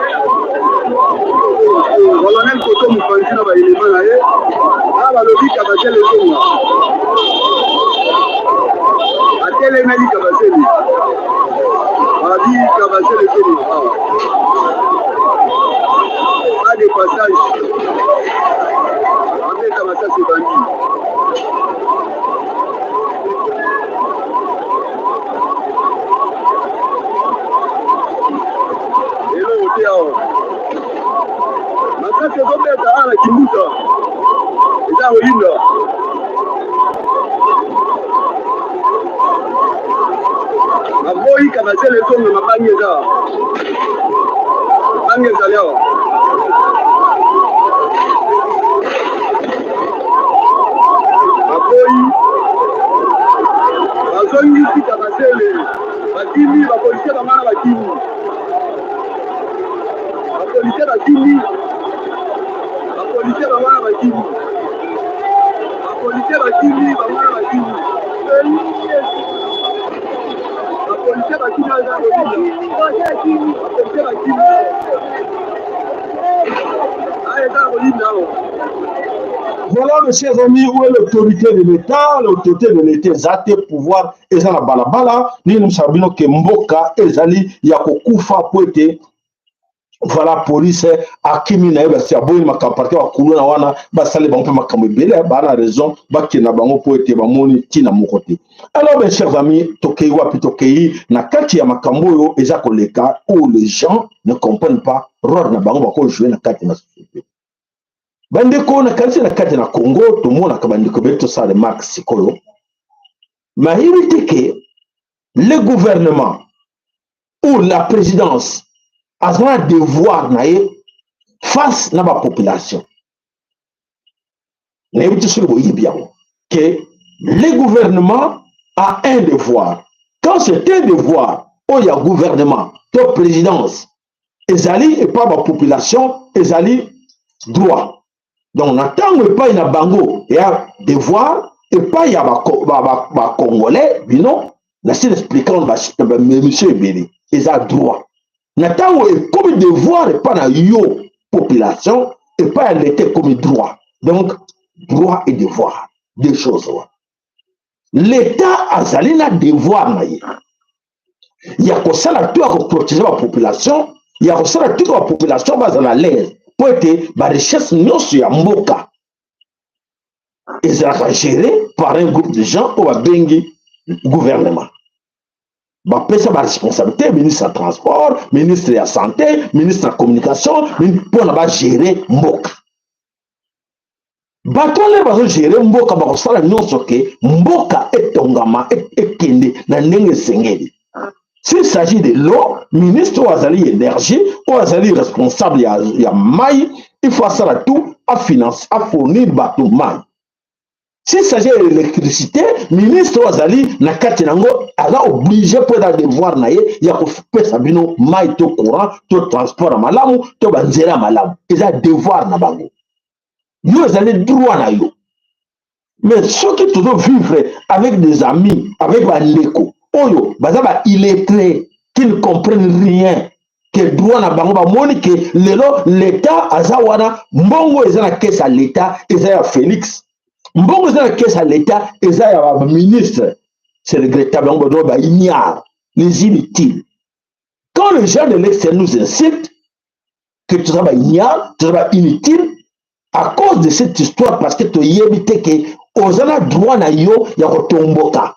Colonel Koto mopanzi na baelema na ye aya, balobi Kabasele ezonga, atelemeli Kabasele, balobi Kabasele ezonga awa, pas de passage, babeta masasi ebandi. Eloko te awa, masasi ezobeta awa na Kimbuta, eza koyinda. Baboyi Kabasele ezonga, mabangi eza, bangi ezali awa. Baboyi, bazongisi Kabasele, bakimi bapolisie bangana, bakimi bapolisie, bakimi bapolisie bangana, bakimi bapolisie, bakimi bangana, bakimi bapolisie, bakimi, bapolisie bakimi, eza koyinda awa. Voilà, mes chers amis, où est l'autorité de l'État? L'autorité de l'État eza te, pouvoir eza na balabala. Nini mosala bino ke mboka ezali ya kokufa po ete voilà, police akimi na ye, basi aboyi makambo parce que bakuluna wana basali bango mpe makambo ebele, baa na raison bakende na bango mpo ete bamoni ntina moko te. Alors, mes chers amis, tokei wapi? Tokei na kati ya makambo oyo eza koleka, où les gens ne comprennent pas rôle na bango bakojouer na kati na société. Bandeko, nakanisi na kati na Congo tomonaka bandeko ebele, tosala remarque sikoyo, nayebi te ke le gouvernement ou la présidence aza na devoir na ye face na bapopulation. Nayebi te soki boyebi yango ke le gouvernement a un devoir. Quand c'est un devoir oyo ya gouvernement to présidence ezali epai bapopulation, ezali droit. Donc na ntango epai na bango ya devoir, epai ya bacongolais bino, nasi expliquer na baémission ebele, eza droit. Na ntango ekomi devoir epai na yo population, epai ya leta ekomi droit. Donc droit et devoir, deux choses wana. L'état azali na devoir na ye ya kosala to ya koprotéger bapopulation, ya kosala tika bapopulation bazala l'aise, mpo ete barichesse nyonso ya mboka ezalaka géré par un groupe de gens oyo babengi gouvernement. Bapesa baresponsabilité, ministre ya transport, ministre ya santé, ministre ya communication, mpona bagérer mboka. Bato wana bazogérer mboka, bakosala nyonso ke mboka etongama, ekende na ndenge esengeli. S'il s'agit de l'eau, ministre oyo azali énergie, oyo azali responsable ya mai, il faut asala tout afinance, afournir bato mai. S'il s'agit de l'électricité, ministre oyo azali na kati nango aza obligé, mpo eza devoir na ye ya kopesa bino mai to courant to transport ya malamu to banzela ya malamu. Eza devoir na bango, yo ezali droit na yo. Mais soki tozovivre avec des amis, avec bandeko oyo baza ba illettrés qui ne comprennent rien ke droit na bango, bamoni ke lelo l'état aza wana, mbongo eza na caisse ya l'état eza ya Félix, mbongo eza na caisse ya l'état eza ya baministre, c'est regrettable. Yango bazo baignare, les inutiles. Quand les gens de l'extérieur nous insultent que toza baignare, toza bainutile. À cause de cette histoire, parce que toyebi te ke oza na droit na yo ya kotomboka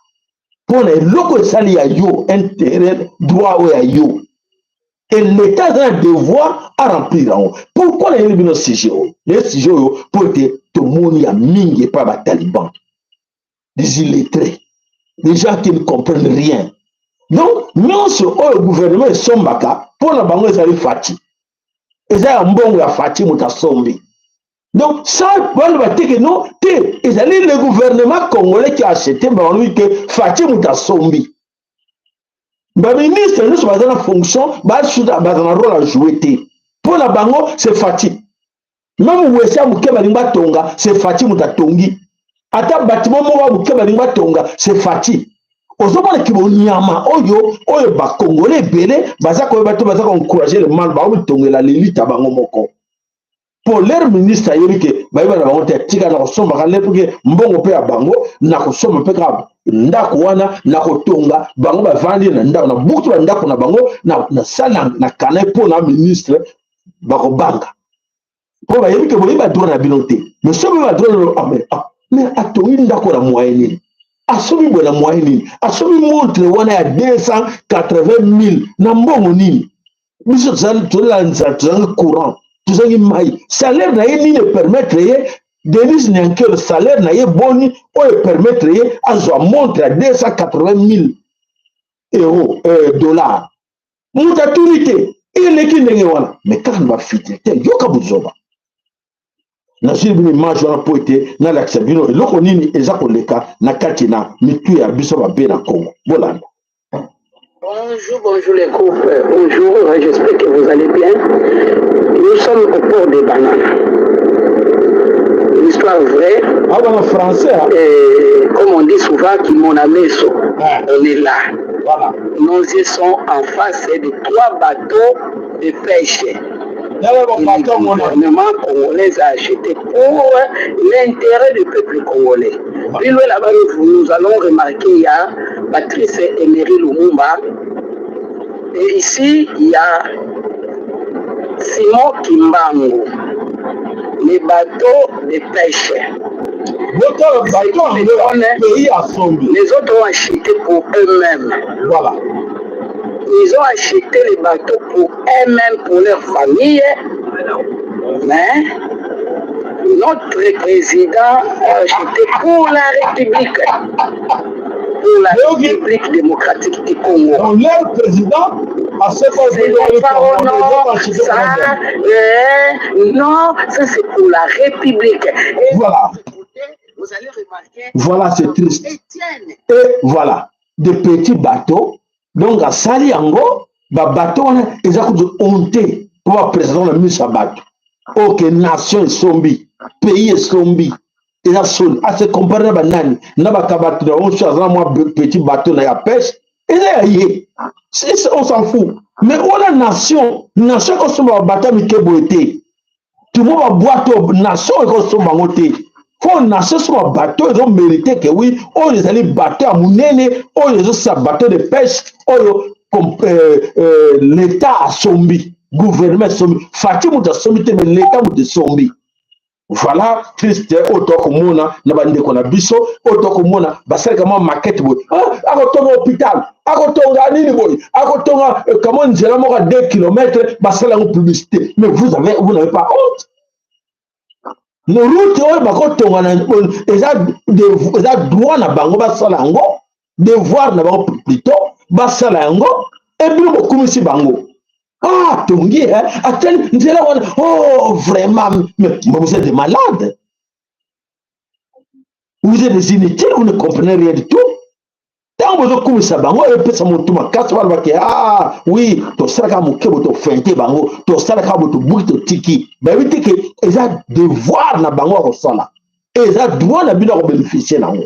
mpo na eloko esali ya yo intérêt, droit oyo ya yo, et l'État aza na devoir à remplir yango. Pourquoi nayebi bino sujet oyo? Naye sujet oyo mpo ete tomoni ya mingi epai ya bataliban, des illettrés, des gens qui ne comprennent rien. Donc nyonso oyo gouvernement esombaka, mpo na bango ezali Fatshi, eza ya mbongo ya Fatshi moto asombi. Donc ça baloba te ke non te, ezali le gouvernement congolais qui a acheté. Balobi ke Fatshi moto asombi. Baministre nyonso baza na fonction, baza na rôle à jouer te. Mpo na bango c'est Fatshi. Même WC ya moke balingi batonga, c'est Fatshi moto atongi. Ata bâtiment moko ya moke balingi batonga, c'est Fatshi. Ozomona kibonyama oyo bakongole ebele baza koyeba te, baza koencourage le mal. Bakomitongela lelita bango moko po leur ministre ayebi ke bayeba na bango te. Atika na kosombaka le mpoke mbongo mpe ya bango na kosomba mpe kaka ndako wana na kotonga. Bango bavandi na ndako na butu, bandako na bango na sale na kana mpo na ministre bakobanga mpo bayebi ke boyebi badroit na bino te. Mais soki badroit na, ah, mais, ah, mais atongi ndako na moyen nini? Asombi boye na moyen nini? Asombi montre wana ya 280 000 na mbongo nini? Biso tozala nzala, tozangi courant, tozangi mai. Salaire na ye nini epermettre ye? Denise Nyankelo, salaire na ye boni oyo epermettre ye azwa montre ya 280 000 euro, dollar? Moto atuni te eleki ndenge wana. Mais kaka na bafidélité, yoka buzoba. Nazwi bino image wana mpo ete nalakisa bino eloko nini eza koleka na kati na mitu ya biso babe na Congo. Bolanda. Bonjour, bonjour les couples. Bonjour, j'espère que vous allez bien. Nous sommes au port de Banana. Une histoire vraie. Ah, en français. Hein? Et comme on dit souvent, Kimonameso, ouais. On est là. Voilà. Nos yeux sont en face de trois bateaux de pêche. Le gouvernement congolais a acheté pour l'intérêt du peuple congolais. Puis là-bas, nous allons remarquer, il y a Patrice Emery Lumumba. Et ici, il y a Simon Kimbangu, les bateaux de pêche. Les autres ont acheté pour eux-mêmes. Voilà. Ils ont acheté les bateaux pour eux-mêmes, pour leur famille. Mais notre président a acheté pour la République. Pour la République démocratique du Congo. Donc leur président a ce ça, non, ça c'est pour la République. Et voilà. Vous allez remarquer. Voilà, c'est triste. Et voilà, des petits bateaux. Donc asali yango, babateau wana eza kutu honte mpo baprésident na miso ya bato. Oke nation esombi, pays esombi, eza soni. Ase compare na banani? Na bakabato na bango. So aza na mwa petit bateau na ya pêche, eza ya ye, on s'en fout. Mais wana nation, nation ekosomba babateau ya mike boye te. Tumo babwato, nation ekosomba yango te. Fo nation so babateau ezomérite ke oui, oyo ezali bateau ya monene, oyo ezosala bateau de pêche oyo l'État asombi, gouvernement esombi. Fatshi moto asombi te, mais l'État moto esombi. Voilà, triste oyo tokomona na bandeko na biso oyo tokomona basalaka mwa maquette boye. Akotonga hôpital, akotonga nini boye, akotonga kamo nzela moko ya 2 kilomètre, basala yango publicité. Mais vous n'avez pas honte? No route oyo bakotonga eza droit na bango basala yango, devoir na bango plutôt basala yango. Ebino bokumisi bango, ah, tongi atali nzela wana, oh vraiment. Mais vous êtes des malades, vous êtes des inutiles, vous ne comprenez rien du tout. Ntango bozokumisa bango, epesa motu makasi. Balobaki: "Ah oui, tosalaka moke bo, tofente bango, tosalaka bo, tobuki, totiki." Bayebi te ke eza devoir na bango ya kosala, eza droit na bino ya kobénéficie nango.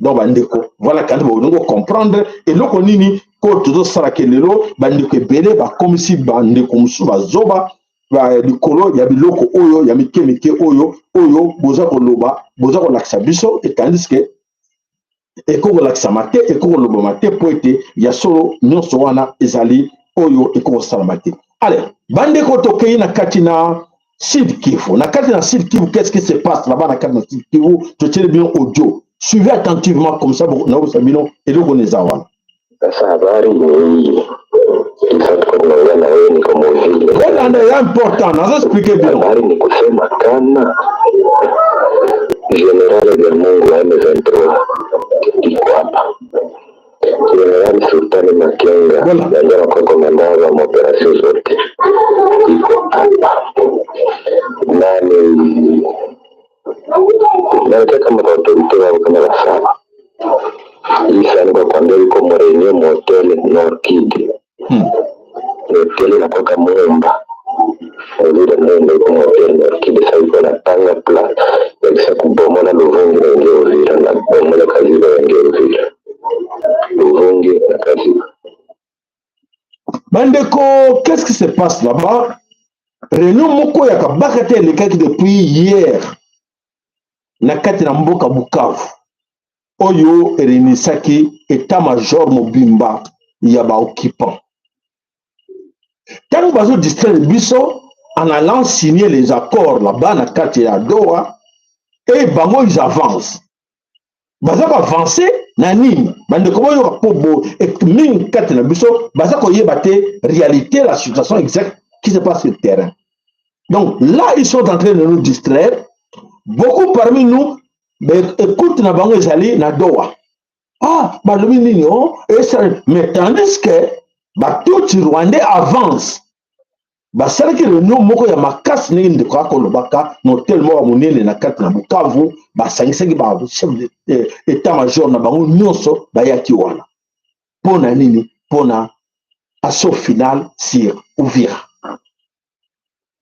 Donc bandeko, voilà, kandi bolingi comprendre eloko nini ko tozosalaka lelo. Bandeko ebele bakomisi bandeko mosusu bazoba likolo ya biloko oyo ya mike mike oyo boza koloba, boza kolakisa biso, etandis ke ekoki kolakisama te, ekoki kolobama te, mpo ete ya solo nyonso wana ezali oyo ekoki kosalama te. Ale bandeko, tokei na kati na Sud Kivu. Na kati na Sud Kivu, qu'est-ce qui se passe là-bas na kati na Sud Kivu? Totieli bino audio. Suivez attentivement comme ça nakosa bino eloko na eza wana. Sasa habari ni hii, sasa tuko tunaongea na wewe, niko Movile. Bolanda ya important, nazo expliquer bino. Habari ni kusema kama Général vya Mungu wa M23 iko hapa, Général Sultani Makenga Voilà. yajana kwa commandant wa maopérations zote iko hapa, nani naita kama autorités wao kama basaba hii sana kwa kuambia iko mu réunion mu hôtel Norkid. Hôtel inakuwa Mumba vile Mumba iko mu hôtel Norkid. Sasa iko napanga plan ya kisha kubomola Luvungi na ingia Uvira na kubomola Kaziba na ingia Uvira, Luvungi na Kaziba. Bandeko, qu'est-ce qui se passe là-bas? Réunion moko ya kabaka te elekaki depuis hier na kati na mboka Bukavu, oyo erenisaki état major mobimba ya baoccupant. Ntango bazodistraire biso en allant signer les accords là-bas na kati ya Doha, e bango ils avancent, baza koavance na nini? Bandeko, boyoka mpo bo mingi kati na biso baza koyeba te réalité, la situation exacte qui se passe sur le terrain. Donc là, ils sont en train de nous distraire. Beaucoup parmi nous, écoute na bango ezali na Doha. Ah, balobi nini? O esala, mais tandis que batutsi rwandais avance, basalaki réunion moko ya makasi ndenge ndeko akolobaka na hôtel moko ya monene na kati na Bukavu. Basangisaki bachef état major na bango nyonso, bayaki wana mpo na nini? Mpo na assaut final sur Uvira.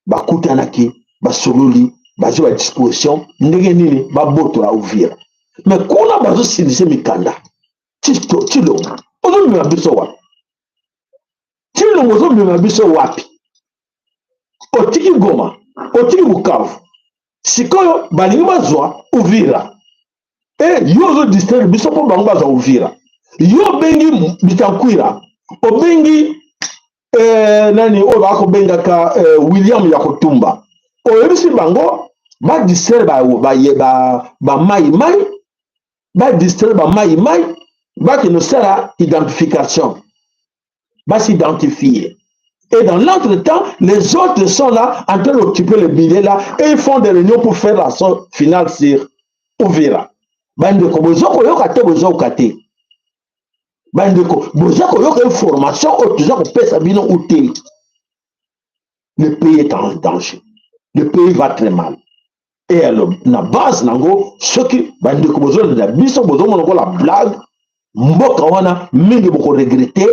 Bakutanaki, basololi, bazwi badisposition ndenge nini babotola Uvira. Mais kuna bazosilise mikanda. Tshilombo, ozomema biso wapi? Tshilombo, ozomema biso wapi? Otiki Goma, otiki Bukavu, sikoyo balingi bazwa Uvira. E yo ozodistraire biso mpo bango bazwa Uvira. Yo obengi Bitakwira, obengi nani oyo bakobengaka William ya kotumba, oyebisi bango badistraire bamai mai, badistraire bamai mai, bakende osala identification, bas'identifier. Et dans l'entretemps, les autres sont là en train d'occuper le billet là et ils font des réunions pour faire l'assaut final sur Uvira. Bandeko, boza koyoka te? Bozoyoka te? Bandeko, boza koyoka information oyo toza kopesa bino ou te? Le pays est en danger, le pays va très mal. Et alors, na base nango, soki bandeko bozolanda biso, bozomona lokola blague mboka wana, mingi bokoregretter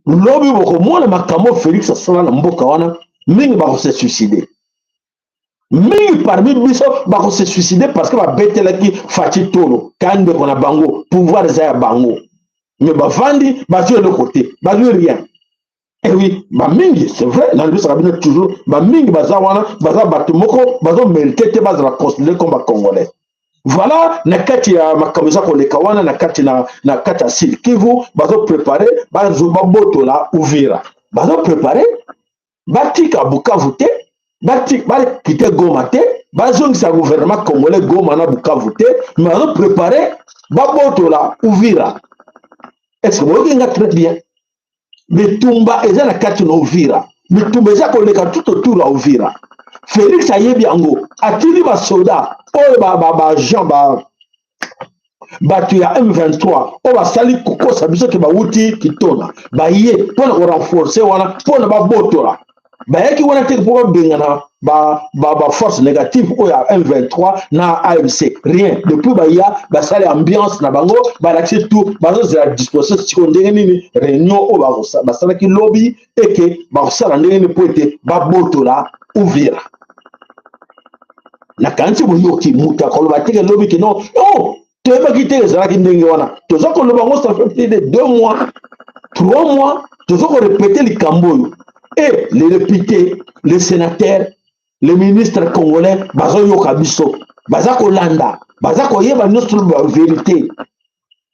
lobi. Bokomona makambo Félix asala na mboka wana, mingi bakose suicider, mingi parmi biso bakose suicider, parce que babetelaki Fatshi tolo ka ndeko na bango, pouvoir eza ya bango, mais bavandi, bazwi eloko te, bazwi rien. Eh oui, bamingi, c'est vrai, nalobisaka bino toujours, bamingi baza wana, baza bato moko bazomérite te bazala considéré comme bacongolais. Voilà, na kati ya makambo eza koleka wana na kati ya Sud Kivu, bazoprépare babotola Uvira, bazoprépare batika Bukavu te, bakite Goma te, bazongisa gouvernement congolais Goma na Bukavu te, mais bazoprépare babotola Uvira. Est ce que boyoki nga très bien? Bitumba eza na kati na Uvira, bitumba eza koleka tout autour ya Uvira. Félix ayebi yango, atindi basoda oyo baagent ba, bato ya M23 oyo basali kokosa biso ke bawuti Kitona, baye mpona korenforcer wana, mpona babotola. Bayaki wana te mpo babengana baforce négative oyo ya M23 na AFC, rien. Depuis baya, basali ambiance na bango, balakisi tout, bazozela disposition sikoyo ndenge nini réunion oyo basalaki lobi eke bakosala ndenge nini mpo ete babotola Uvira. Nakanisi boyoki, moto akoloba teke lobi ke non, oh, toyebaki te ezalaki ndenge wana. Toza koloba yango, ça fait plus de 2 mois, 3 mois, toza korépéter likambo oyo. Et les députés, les sénateurs, les ministres congolais bazoyoka biso, baza kolanda, baza koyeba nyonso bavérité.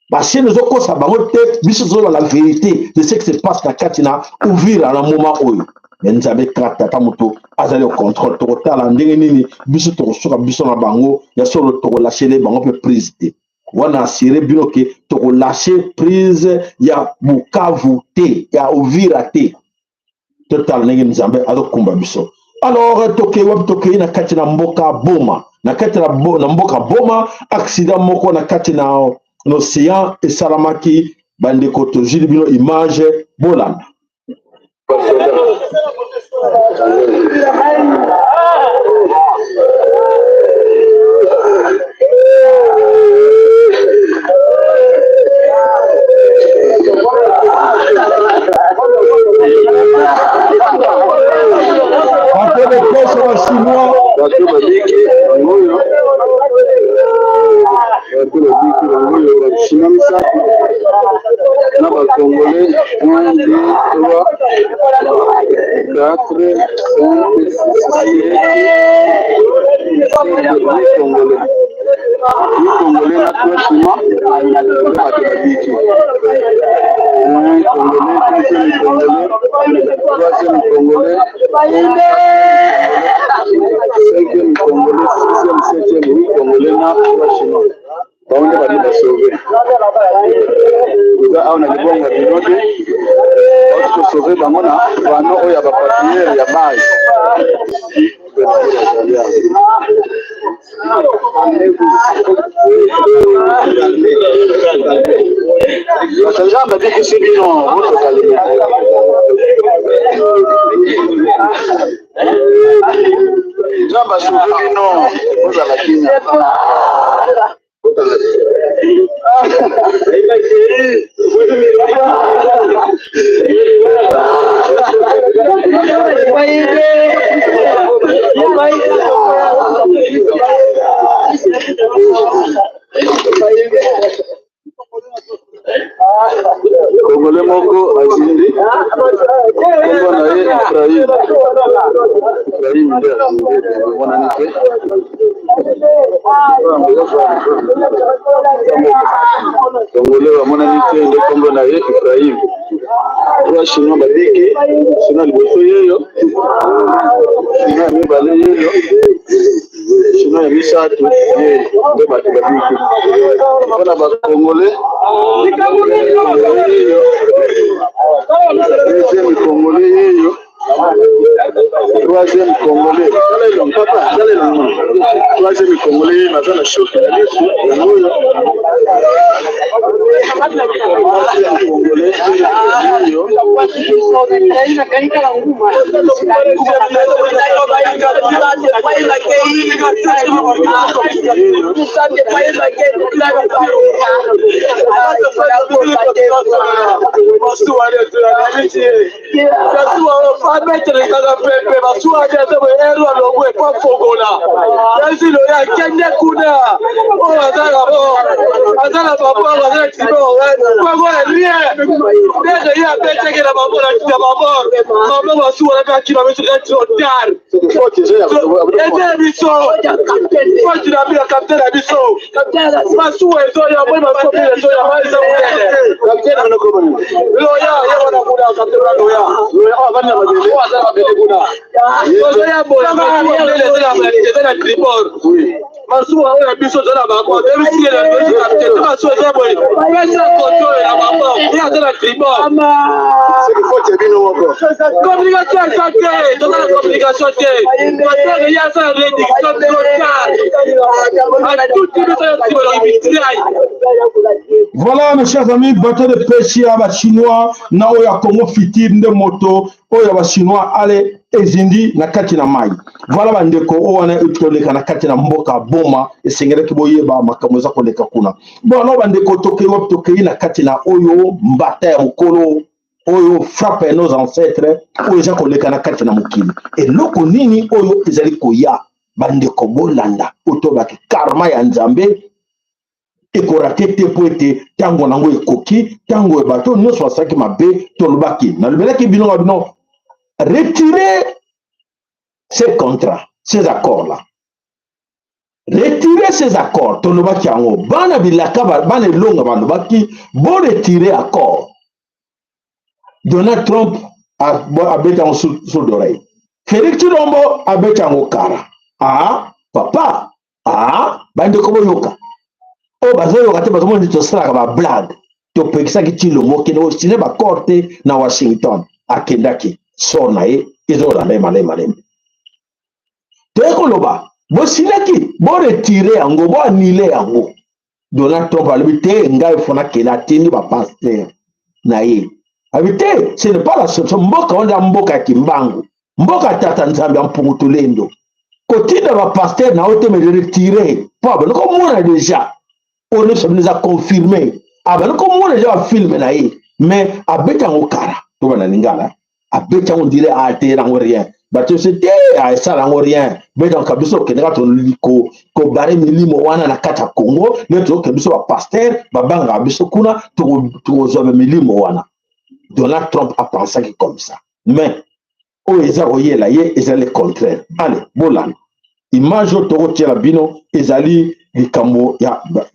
Bachaîne ezokosa bango te, biso tozoloba la vérité de ce qui se passe na kati na Uvira na moment oyo. Me Nzambe kaka tata moto azali contrôle. Tokotala ndenge nini biso tokosuka biso na bango. Ya solo, tokolashele bango mpe prise te. Wana asire bino ke tokolashe prise ya Bukavu te, ya Uvira te. Totala ndenge Nzambe azokumba biso. Alors tokei wapi? Tokei na kati na mboka Boma. Na kati na, na mboka Boma, accident moko na kati na océan esalamaki. Bandeko, tozwili bino image, bolanda. Bato de pêche ba Chinois. Bato babiki bango oyo, bato babiki bango oyo, bachinois misato na bacongolais 1, 2, 3, 4, 5, 6, 7, 8 congolais, 8 congolais na 3 chinois nde bato babiki. 1 congolais, deuxième congolais, troisième congolais, cinquième congolais, sixième, septième, huit congolais na trois chinois. Bango nde bali basauve. Toza awa na libongo ya bino te, bauti kosauve bango na vano oyo ya bapatrouilleur ya base. Bato Nzambe abikisi bino, botokalema. Nzambe asauve bino, bozala kimia. Kongole moko azindi, kombo na ye Ibrahim. Ibrahim nde azindi, emonani te. Kongole bamonani te, nde kombo na ye Ibrahim. Trois chinois babiki, chinois liboso yeyo, chinois ya mibale yeyo, chinois ya misato ye nde bato babiki. Mpona bakongole yeyo, deuxième congolais yeyo, troisième congolais. Tala elongi papa, tala elongi. Troisième congolais ye naza na shoki na lisu yango oyo. Troisième congolais yeyo. Akende kuna oyo aza na bo, aza na babor, aza na tribord kongo, rien ndenge ye abeteke na babor na babor mama masuwa na kaki na biso trop tard. Eza biso faute na bino, capitaine na biso. Masuwa ezoya moi, masuwa mpe ezoya mai, eza monene. Loya ye wana kuna, capitaine wana loya oyo aza na mabele kuna, tozoya boye. Masuwa monene eza na tribord, masuwa oyo ya biso eza na babord. Ebisi masuwa eza boye, pesa contrôle na babord, ye aza na tribord. Communication eza te, toza na communication te. Pasteur ye aza na réduction totale atuti biso ya nsima na mitrai. Voilà, mes chers amis, bateau de pêche ya bachinois na oyo ya Congo Fitir nde moto oyo ya bachinois ale ezindi na kati na mai. Voilà bandeko, oyo wana euti koleka na kati na mboka Boma, esengelaki boyeba makambo eza koleka kuna. Bon, alors bandeko, tokei wapi? Tokei na kati na oyo mbata ya mokolo oyo, frappe ya nos ancêtres oyo eza koleka na kati na mokili. Eloko nini oyo ezali koya? Bandeko, bolanda oyo tobaki karma ya Nzambe ekorate te, mpo ete ntango nango ekoki, ntango oyo bato nyonso basalaki mabe. Tolobaki, nalobelaki bino na bino, retirer ces contrats, ces accords là, retirer ces accords. Tolobaki yango, bana bilaka, bana elonga balobaki boretirer accord. Donald Trump. Abeti yango sous d'oreille. Félix Tshilombo abeti yango kara. Ah papa, ah bandeko, boyoka oyo bazoyoka te, bazomona neti tosalaka bablague. Topekisaki Tshilombo okende kosigner baaccord te na Washington. Akendaki, sort na ye ezolanda ye malemi malemi. Toye koloba bosinaki, boretirer yango, boannuler yango. Donald Trump alobi te, ngai fo nakende. Atindi bapasteur na ye, alobi te, ce n'est pas la solution. Mboka wana eza mboka ya Kimbangu, mboka tata Nzambe ya Mpungu Tulendo. Kotinda bapasteur na yo te, mais retire, mpo abandi komona déjà oyo nyonso bino eza confirmé. Abandi komona déjà bafilm na ye, mais abeti yango kara. To bana lingala, abeti yango ndire ateyela yango rien. Bato nyonso te, esala yango rien. Betanka biso okendeka kobare milimo wana na kati ya Congo. Nde tozokende biso, bapasteur babangaka biso kuna, tokozwa bamilimo wana. Donald Trump apensaki comme ça, mais oyo eza koyela ye eza le contraire. Allez, bolanda image oyo tokotiela bino. Ezali likambo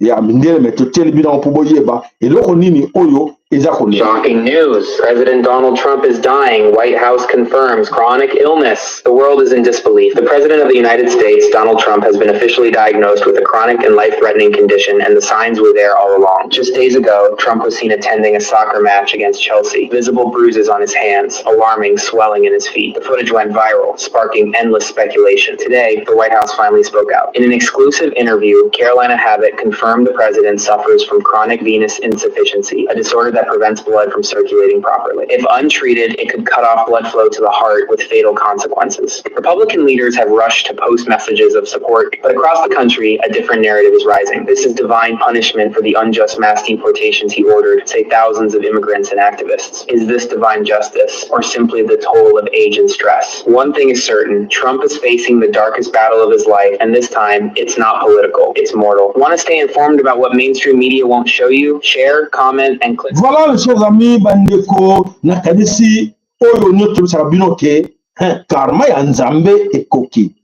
ya mindele, mais totieli bino mpo boyeba eloko nini oyo eza kolela. Shocking news. President Donald Trump is dying. White House confirms chronic illness. The world is in disbelief. The President of the United States, Donald Trump, has been officially diagnosed with a chronic and life-threatening condition, and the signs were there all along. Just days ago, Trump was seen attending a soccer match against Chelsea. Visible bruises on his hands, alarming swelling in his feet. The footage went viral, sparking endless speculation. Today, the White House finally spoke out. In an exclusive interview, Carolina Habit confirmed the president suffers from chronic venous insufficiency, a disorder that prevents blood from circulating properly. If untreated, it could cut off blood flow to the heart with fatal consequences. Republican leaders have rushed to post messages of support, but across the country, a different narrative is rising. This is divine punishment for the unjust mass deportations he ordered, say thousands of immigrants and activists. Is this divine justice or simply the toll of age and stress? One thing is certain: Trump is facing the darkest battle of his life, and this time, it's not political, it's mortal. Want to stay informed about what mainstream media won't show you? Share, comment, and click. Voilà, chers amis, bandeko, nakanisi oyo nyonso tobisaka bino ke karma ya Nzambe ekoki.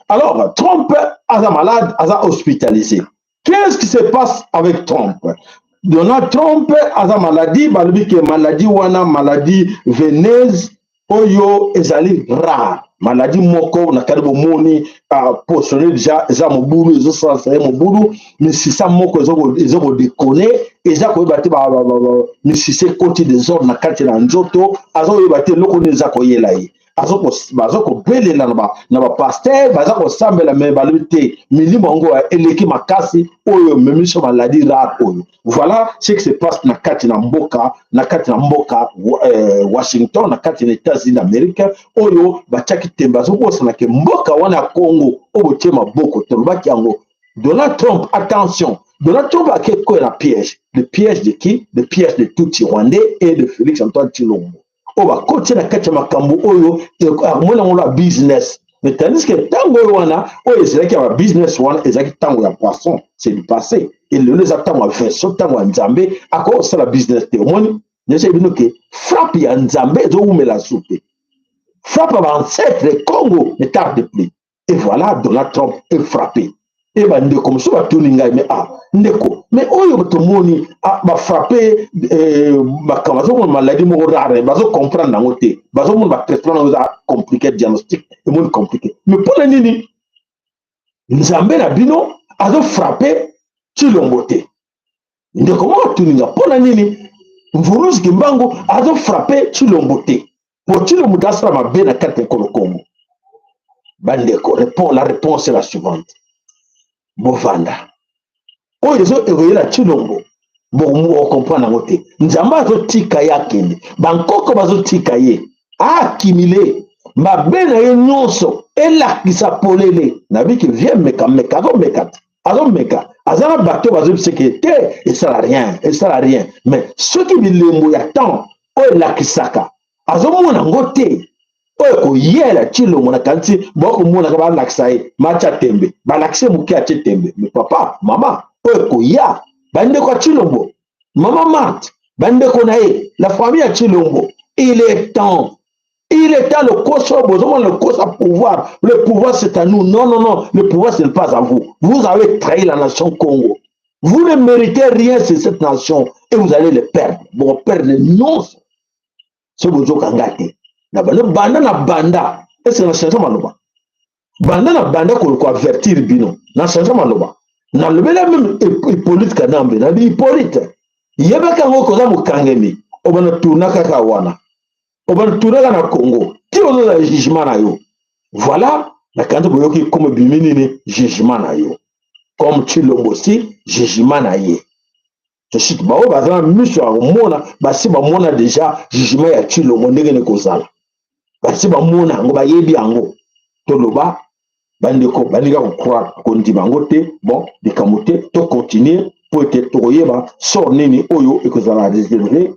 Alors Trump aza malade, aza hospitalisé. Qu'est-ce qui se passe avec Trump? Donald Trump aza maladie. Balobi ke maladie wana, maladie veineuse oyo ezali rare, maladie moko na kati bomoni posone déjà eza mobulu, ezosalasa ye mobulu. Misisa moko eza kodéconner, eza koyeba te, misisa ekoti désordre na kati na nzoto. Aza koyeba te eloko nini eza koyela ye. Baza kobelela na bapasteur, baza kosambela, mais balobi te, milimo yango eleki makasi oyo ememi so maladie rare oyo. Voilà ce qui se passe na kati na mboka, na kati na mboka Washington, na kati na États-Unis d'Amérique, oyo batiaki tembe. Azobosana ke mboka wana ya Congo oyo botie maboko, tolobaki yango. Donald Trump, attention, Donald Trump ake koya na piège. Le piège de qui? Le piège de Tutsi rwandais et de Félix Antoine Tshilombo, oyo bakoti na kati ya makambo oyo akomona yango na business. Mais tandis que ntango oyo wana oyo ezalaki ya babusiness wana, ezalaki ntango ya poisson, c'est du passé. Elelo eza ntango ya version, ntango ya Nzambe. Akoki kosala business te. Omoni nyonso bino ke frappe ya Nzambe ezowumela su te. Frappe ya baancêtre Congo ne tarde plus. Et voilà, Donald Trump est frappé. E bandeko mosusu batuni ngai: mais ah ndeko, mais oyo tomoni, ah, bafrappe makambo, bazomona maladie moko rare, bazocomprendre yango te, bazomona batraitement yango eza compliqué, diagnostic emoni compliqué, mais mpona nini Nzambe na bino azofrappe Tshilombo te? Ndeko moko atuninga: mpona nini Mvuluzi Kimbangu azofrappe Tshilombo te, po Tshilombo te asala mabe na kati ya ekolo Kongo? Bandeko, la réponse est la suivante: bovanda, oyo ezo ekoyela Tshilombo, bocomprendre yango te. Nzambe azotika ye akende, bankoko bazotika ye aakimile mabe na ye nyonso, elakisa polele. Nabiki vie mekameka, azomeka te, azomeka, aza na bato bazobiseke te, esala rien, esala rien. Mais soki bilembo ya temps oyo elakisaka azomona yango te, oyo koyela Tshilombo, nakanisi bokomonaka balakisa ye matya tembe, balakisa ye moke, atie tembe. Mais papa, mama, oyo koya, bandeko ya Tshilombo, mama Marthe, bandeko na ye, la famille ya Tshilombo, il est temps, il est temps. Lokoso bozomona, lokoso ya pouvoir, le pouvoir c'est à nous. Non, non, non, le pouvoir, ce n'est pas à vous. Vous avez trahi la nation Congo, vous ne méritez rien sur cette nation et vous allez le perdre. Bokoperdre nyonso soki bozokanga te. Na banda banda na banda est-ce na change maloba? Banda na banda ko ko avertir bino na change maloba. Nalobela meme Hippolyte Kanambe, nabi Hippolyte yebaka yango koza mokangemi, obana tourna kaka wana, obana tourna kaka na Congo ti ozozala jugement na yo. Voilà, nakanisi boyoki comme ebimi nini jugement na yo, comme Tshilombo si jugement na ye. Toshiki baoyo baza na miso ya komona basi bamona deja jugement ya Tshilombo ndenge nini ekozala, basi bamona yango, bayebi yango. Toloba bandeko balinga kocroire kondima yango te, bon likambo te, tocontinue mpo ete tokoyeba sort nini oyo ekozala reserve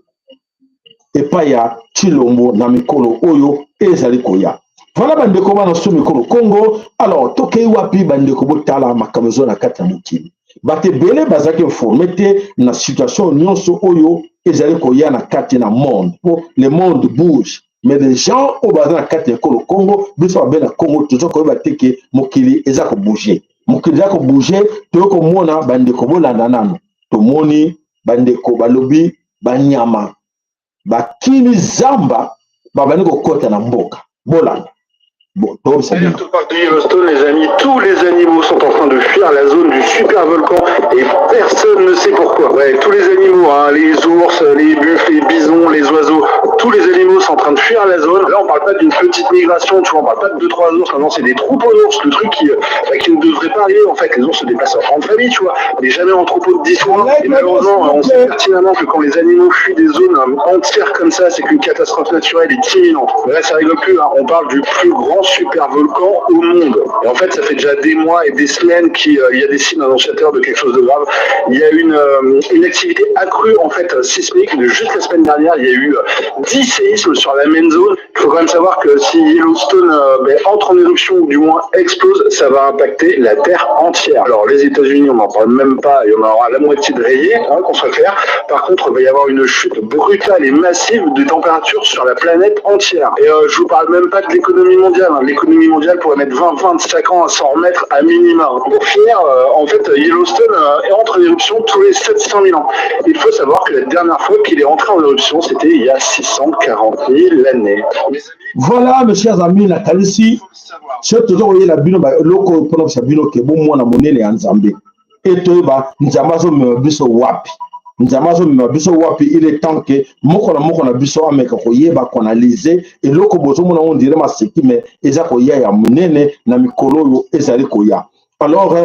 epai ya Tshilombo na mikolo oyo ezali koya. Voilà bandeko bana so mikolo Congo. Alors tokei wapi bandeko? Botala makambo ezo na kati ya mokili. Bato ebele bazalaki informe te na situation nyonso oyo ezali koya na kati na monde, po le monde bouge, mais les gens oyo baza na kati ya ekolo Congo, biso babe na Congo toza koyeba te ke mokili eza kobouge, mokili eza kobouge. Toyei komona bandeko, bolanda nano, tomoni bandeko balobi banyama bakimi zamba babandi kokota na mboka. Bolanda. Bon, Alerte au parc de Yellowstone, les amis, tous les animaux sont en train de fuir la zone du super volcan et personne ne sait pourquoi. Ouais, tous les animaux, hein, les ours, les buffles, les bisons, les oiseaux, tous les animaux sont en train de fuir la zone. Là, on parle pas d'une petite migration, tu vois, on parle pas de 2 3 ours, maintenant c'est des troupeaux d'ours, le truc qui, bah, qui ne devrait pas arriver. En fait, les ours se déplacent en famille, tu vois, mais jamais en troupeau de 10 ou 20. Et malheureusement, on sait pertinemment que quand les animaux fuient des zones entières comme ça, c'est qu'une catastrophe naturelle est imminente. Mais là, ça rigole plus, hein. On parle du plus grand super volcan au monde. Et en fait, ça fait déjà des mois et des semaines qu'il y a des signes annonciateurs de quelque chose de grave. Il y a une activité accrue en fait sismique. Juste la semaine dernière, il y a eu 10 séismes sur la même zone. Il faut quand même savoir que si Yellowstone entre en éruption ou du moins explose, ça va impacter la Terre entière. Alors les États-Unis, on n'en parle même pas, il y en aura la moitié de rayés, hein, qu'on soit clair. Par contre, il va y avoir une chute brutale et massive des températures sur la planète entière. Et je vous parle même pas de l'économie mondiale, hein. L'économie mondiale pourrait mettre 20-25 ans à s'en remettre à minima. Pour finir, en fait, Yellowstone entre en éruption tous les 700 000 ans. Il faut savoir que la dernière fois qu'il est rentré en éruption, c'était il y a 640 000 années. Voilà, mes chers amis, la Kalisi, soki toza koyela bino eloko oyo mpona bisa bino ke bomwana monene ya Nzambe e toyeba Nzambe azomema biso wapi, Nzambe azomema biso wapi. Il est temps ke moko na moko na biso ameka koyeba koanalyse eloko bozomona ngo ndire maseki, me eza koya ya monene na mikolo oyo ezali koya. Alors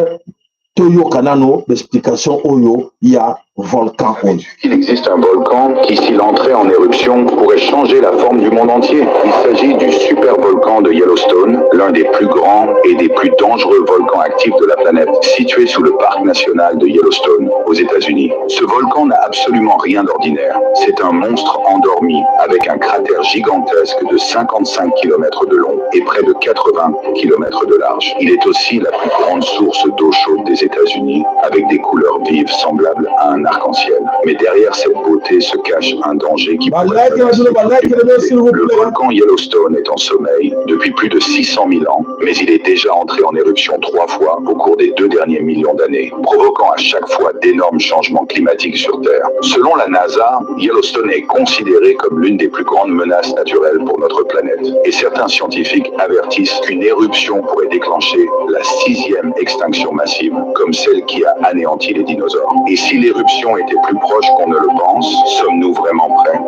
toyoka nano explication oyo ya volcan oyo. Il existe un volcan qui, s'il entrait en éruption, pourrait changer la forme du monde entier. Il s'agit du supervolcan de Yellowstone, l'un des plus grands et des plus dangereux volcans actifs de la planète, situé sous le parc national de Yellowstone, aux États-Unis. Ce volcan n'a absolument rien d'ordinaire. C'est un monstre endormi, avec un cratère gigantesque de 55 km de long et près de 80 km de large. Il est aussi la plus grande source d'eau chaude des États-Unis, avec des couleurs vives semblables à un arc-en-ciel. Mais derrière cette beauté se cache un danger qui pourrait menacer toute l'humanité. Le volcan Yellowstone est en sommeil depuis plus de 600 000 ans, mais il est déjà entré en éruption 3 fois au cours des 2 derniers millions d'années, provoquant à chaque fois d'énormes changements climatiques sur Terre. Selon la NASA, Yellowstone est considéré comme l'une des plus grandes menaces naturelles pour notre planète. Et certains scientifiques avertissent qu'une éruption pourrait déclencher la 6e extinction massive, comme celle qui a anéanti les dinosaures. Et si l'éruption était plus proche qu'on ne le pense, sommes-nous vraiment prêts?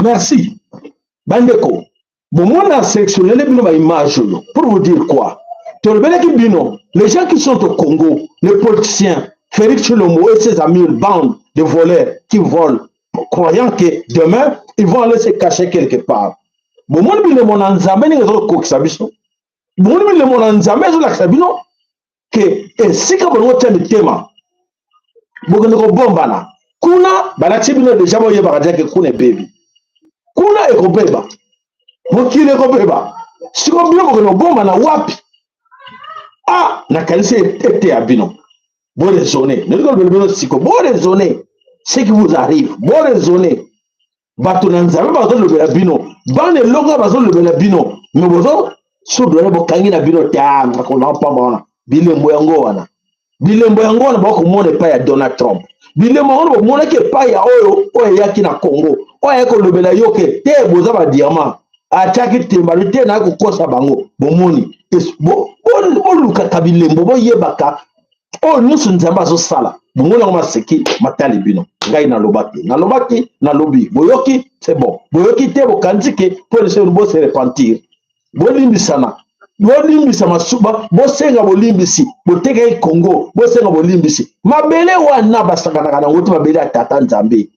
Merci. Bandeko, bomona sélectionner bino ba image oyo pour vous dire quoi? Tolobelaki bino, les gens qui sont au Congo, les politiciens, Félix Tshilombo et ses amis, une bande de voleurs qui volent, croyant que demain, ils vont aller se cacher quelque part. Bomoni bilembo na Nzambe ndenge ezokokisa biso. Bomoni bilembo na Nzambe ezolakisa bino ke esika bolingo tia mitema bokende kobombana kuna, balakisi bino deja, boyebaka deja ke kuna ebebi, kuna ekobeba, mokili ekobeba. Siko bino bokende kobombana wapi? Ah, nakanisi eteya bino, boraisonne. Nalingi kolobela bino siko, boraisonne ce qui vous arrive, boraisonne. Bato na Nzambe bazolobela bino, bana elonga bazolobela bino, me bozo sodole bokangi na bino te. Nakona pamba wana bilembo yango wana, bilembo yango wana bakomona epai ya Donald Trump, bilembo yango wana bomonaki epai ya oyo oyo eyaki na Congo, oyo ayaki kolobela yo ke te boza badiamant. Atiaki tembe, alobi te, naye kokosa bango. Bomoni, bolukaka bilembo, boyebaka oyo nyonso Nzambe azosala. Bomoni yango, maseki matali bino. Ngai nalobaki, nalobaki, nalobi, boyoki, c'est bon. Boyoki te, bokanisi ke mpo ese bose repentir, bolimbisana, bolimbisa masuba, bosenga bolimbisi. Botekaki Congo, bosenga bolimbisi. Mabele wana basakanaka nango te, mabele ya Tata Nzambe,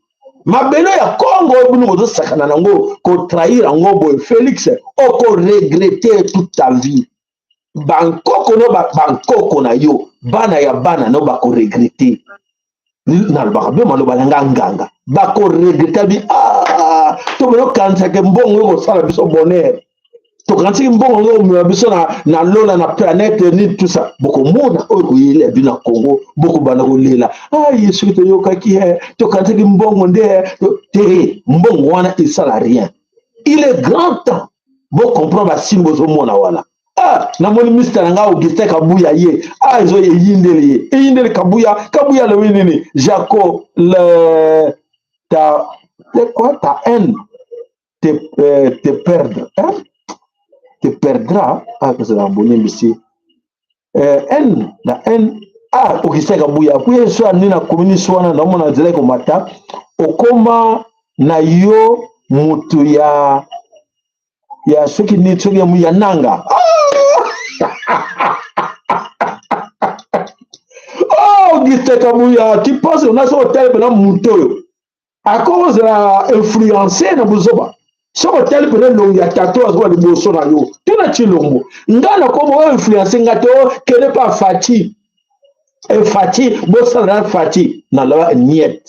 mabele ya Congo oyo bino bozosakana nango, kotrahir yango boye. Félix, okoregretter toute ta vie. Bankoko no, bankoko na yo, bana ya bana no bakoregretter. Nalobaka bio maloba na nga nganga, bakoregretter bi. Ah, to boyokanisaka mbongo oyo kosala biso bonheur, tokanisaki mbongo oyo komema biso na lola, na planète nini, tout ça. Bokomona oyo koyelela bino na Congo, bokobanda kolela: ah, ye soki toyokaki, tokanisaki mbongo nde te. Mbongo wana esala rien. Il est grand temps bocomprendre basini bozomona wana. Ah, namoni mister na ngai Augustin Kabuya, ye ah, ezo eyindeli ye, eyindeli Kabuya. Kabuya alobi nini? Jaco, le ta te quoi, ta haine te perdre, hein? Te perdra. Ah, kozala bolimbisi, haine, la haine. Ah, Augustin Kabuya kuye so nini akomi niso wana, naomona nzela ekomata, okoma na yo mutu ya soki nini, soki ya nanga. Oh, Augustin Kabuya, tu penses ona soki otali mpena moto oyo akozala influence na buzoba? Soki otali mpena elongi ya tato azoba liboso na yo, tuna Chilombo. Nga nakoma oyo influence nga te, kende mpa Fatshi, Fatshi, bosala na Fatshi. Naloba niet,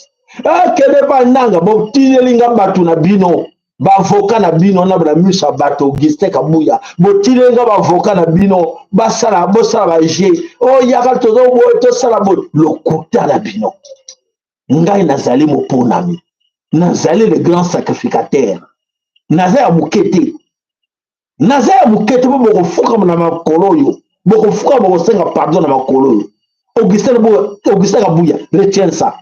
kende mpa nanga. Botineli nga bato na bino, baavocat na bino na bana miso ya bato. Augustin Kabuya, botineli nga baavocat na bino, basala, bosala baje oyo yaka, tozoboye, tosala boye. Lokuta na bino. Ngai nazali moponami, nazali le grand sacrificateur. Naza ya moke te, naza ya moke te, mpo bokofukama na makolo oyo, bokofukama, bokosenga pardon na makolo oyo. Augustin Kabuya, retiens ça.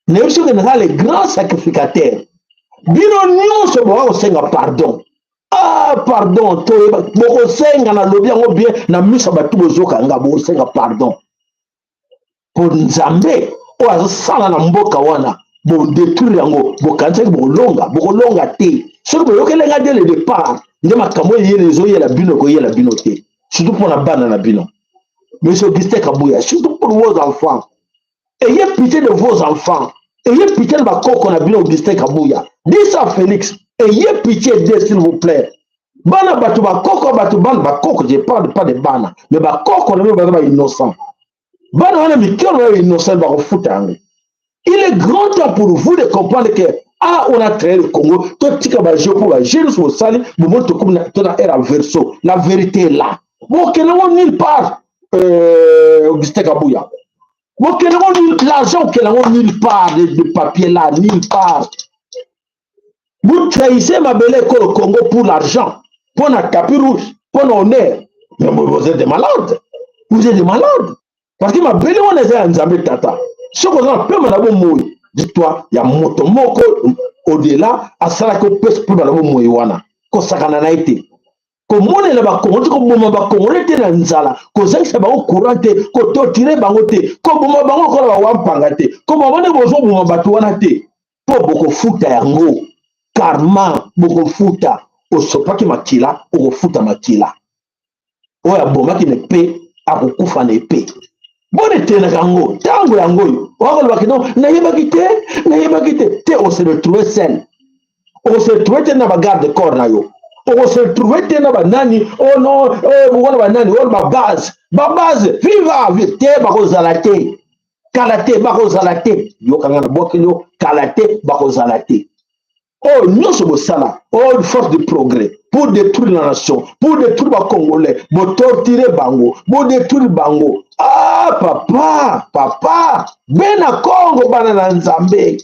Nayebi soki naza le grand sacrificateur, bino nyonso boka kosenga pardon. Ah, pardon toyeba, bokosenga. Nalobi yango bien na miso ya bato, bozokanga, bokosenga pardon mpo Nzambe oyo azosala na mboka wana, bodétruire yango. Bokanisaki bokolonga, bokolonga te. Soki boyokelenga dès le départ, nde makambo oyo ezoyela bino ekoyela bino te, surtout mpona bana na bino. Monsieur Augustin Kabuya, surtout pour vos enfants, ayez pitié de vos enfants, ayez pitié de bakoko na bino. Augustin Kabuya, dis ça, Félix, ayez pitié de, s'il vous plaît, bana bato, bakoko bato, bana bakoko. Je parle pas de bana, mais bakoko na bino baza bainnocent. Bana wana mikolo oyo innocent bakofuta yango. Il est grand temps pour vous de comprendre que ah, on a créé le Congo. Totika bajeu mpo bajeu nyonso bosali. Bomoni, tokomi to na ère verso. La vérité est là. Bokende ngo nulle part. Augustin Kabuya, bokende ngo l'argent, okende yango nulle part. De papier là, nulle part. Vous trahissez mabele ekolo Congo pour l'argent, mpo na tapis rouge, mpo na honneur. Mais vous êtes des malades, vous êtes des malades, parce que mabele wana eza ya Nzambe Tata. Soki oza na pema na bomoi, dis-toi ya moto moko au-delà asalaki opesa pema na bomoi wana, kosakana na ye te, komonela Bakongo te, koboma Bakongole te na nzala, kozangisa bango courant te, kotorturer bango te, koboma bango lokola bawampanga te, koboma nde bozoboma bato wana te, mpo bokofuta yango. Karma, bokofuta. Osopaki makila, okofuta makila. Oyo abomaki na epe akokufa na epe. Bona etelaka yango ntango yango oyo wakolobaki non, nayebaki te, nayebaki te te. Ose retrouve seul, okose retrouve te na bagarde corps na yo, okose retrouve te na banani. Oh non, wana banani wana, babase, babase, viva te, bakozala te kala te, bakozala te. Yokanga na bwakeli yo, kala te bakozala te. Oyo nyonso bosala, oyo force de progrès pour détruire la nation, pour détruire Bacongolais, botorturer bango, bodétruire bango. Ah papa, papa, bena Congo, bana na Nzambe,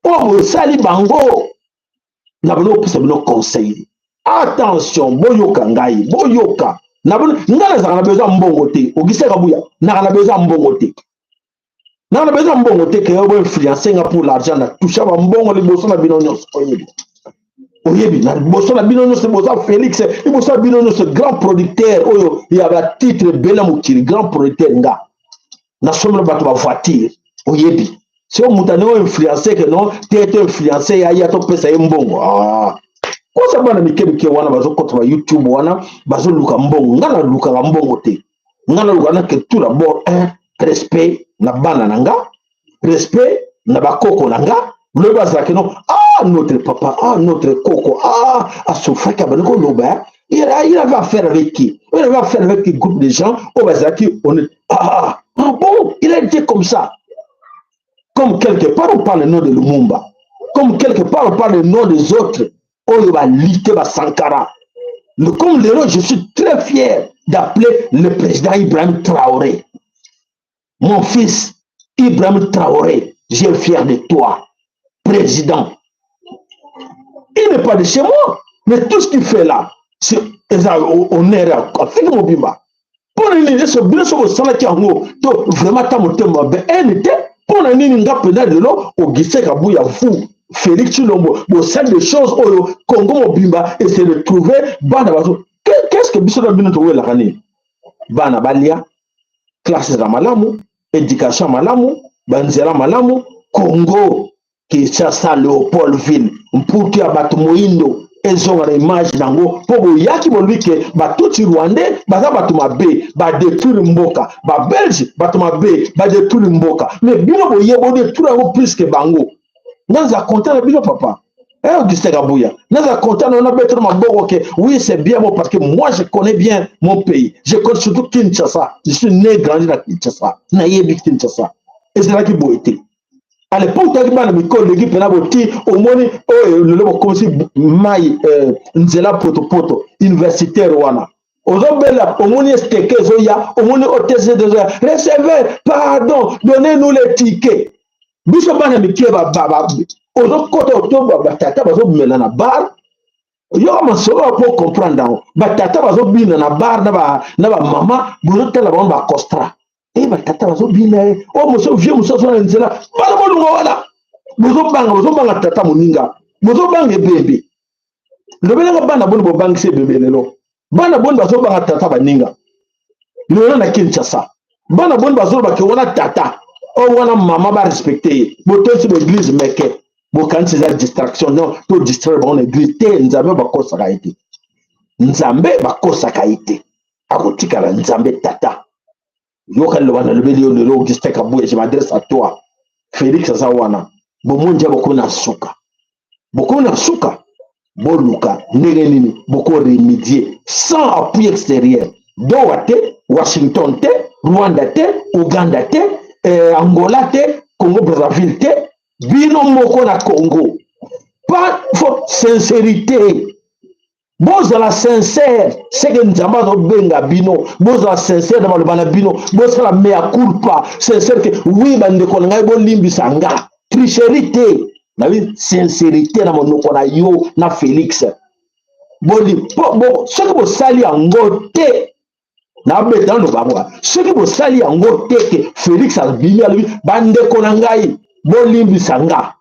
oyo bosali bango na bino, kopesa bino conseil. Attention, boyoka ngai, boyoka na bino. Ngai nazalaka na besoin mbongo te. Augustin Kabuya, naka na besoin mbongo te, naka na besoin mbongo te ke boinfluence nga pour l'argent. Na toucha bambongo liboso na bino nyonso, oyebi. Oyebi, na liboso na bino nyonso, liboso ya Félix, liboso ya bino nyonso, grand producteur oyo ya batitre ebele na mokili, grand producteur, nga nasombela bato bavoiture. Oyebi, soki moto aningi oinfluence ke non te, to influence ya ye, topesa ye mbongo. Ah. Kosa bana mike mike wana bazokota ba YouTube wana, bazoluka mbongo. Nga nalukaka mbongo te. Nga naluka nake tout d'abord un respect na bana na nga, respect na bakoko na nga. Lobi bazalaki no, ah, notre papa, ah, notre koko, ah, asofraki, abandi koloba. Il avait affaire avec qui? Il avait affaire avec un groupe de gens oyo bazalaki honnête. Ah, ah bon, il a été comme ça. Comme quelque part on parle le nom de Lumumba, comme quelque part on parle le nom des autres oyo balite basankara. Comme lelo, je suis très fier d'appeler le président Ibrahim Traoré. Mon fils Ibrahim Traoré, j'ai fier de toi, président. Il n'est pas de chez moi, mais tout ce qu'il fait là, c'est eza honneur. Afrique mobimba, mpo na nini eso bino soki osalaki yango to vraiment ata motema mabe ene te? Mpo na nini nga mpenza lelo, Augustin Kabuya, vous, Félix Tshilombo, bosali des choses oyo Congo mobimba ese retrouve? Bana bazo, qu'est ce que biso na bino towelaka? Nini? Bana balia, classe eza malamu, éducation malamu, banzela malamu. Congo Kinshasa, Léopoldville, mputu ya bato moyindo ezonga na image nango. Mpo boyaki, bolobi ke batutsi rwandais baza bato mabe, badétruire mboka, babelge bato mabe, badétruire mboka. Mais bino boye bodétruire yango plus ke bango. Naza content na bino, papa. Eh, Augustin Kabouya, naza content na betro maboko ke oui, c'est bien bon, parce que moi, je connais bien mon pays. Je connais surtout Kinshasa. Je suis né, grandi na Kinshasa. Nayebi Kinshasa. Ezalaki boye te. À l'époque toyaki bana mikolo, eleki mpena boti. Omoni oyo lelo bokomisi mai nzela potopoto universitaire wana, ozobela, omoni STK ezoya, omoni OTC ezoya, recevez, pardon, donnez-nous les tickets. Biso bana mike, ozokota oto batata bazomela na bar. Yoka masolo mpo comprendre yango. Batata bazobina na bar na bamama, bozotala bango bacostra e batata bazobina ye oyo mosusu, vieux mosusu na nzela. Bana bolungo wana, bozobanga, bozobanga tata moninga, bozobanga ebembe. Lobelanga, bana boni bobangisi ebembe lelo? Bana boni bazobanga tata baninga lelo na Kinshasa? Bana boni bazoloba ke wana tata oyo, wana mama, barespecte ye? Botosi baeglise meke, bokanisi eza distraction. Non, to distraire bango na église te. Nzambe bakosaka ye te, Nzambe bakosaka ye te, akotikala Nzambe tata. Yoka liloba nalobeli yo lelo, Augustin Kabuya, je m'adresse à toi. Félix aza wana, bomoi ndia bokomi na suka, bokomi na suka. Boluka ndenge nini bokoremédier sans appui extérieur. Doha te, Washington te, Rwanda te, Uganda te, Angola te, Congo Brazzaville te. Bino moko na Congo, pas faut sincérité. Bozala sincère, seke Nzambe azobenga bino. Bozala sincère na maloba na bino, bosala mea culpa sincère ke oui, bandeko na ngai, bolimbisa nga. Tricherie te, nabi sincérité na monoko na yo na Félix. Boli bo, soki bosali yango te, nabeta nano bango. Soki bosali yango te ke Félix abimi, alobi: "Bandeko na ngai, bolimbisa nga,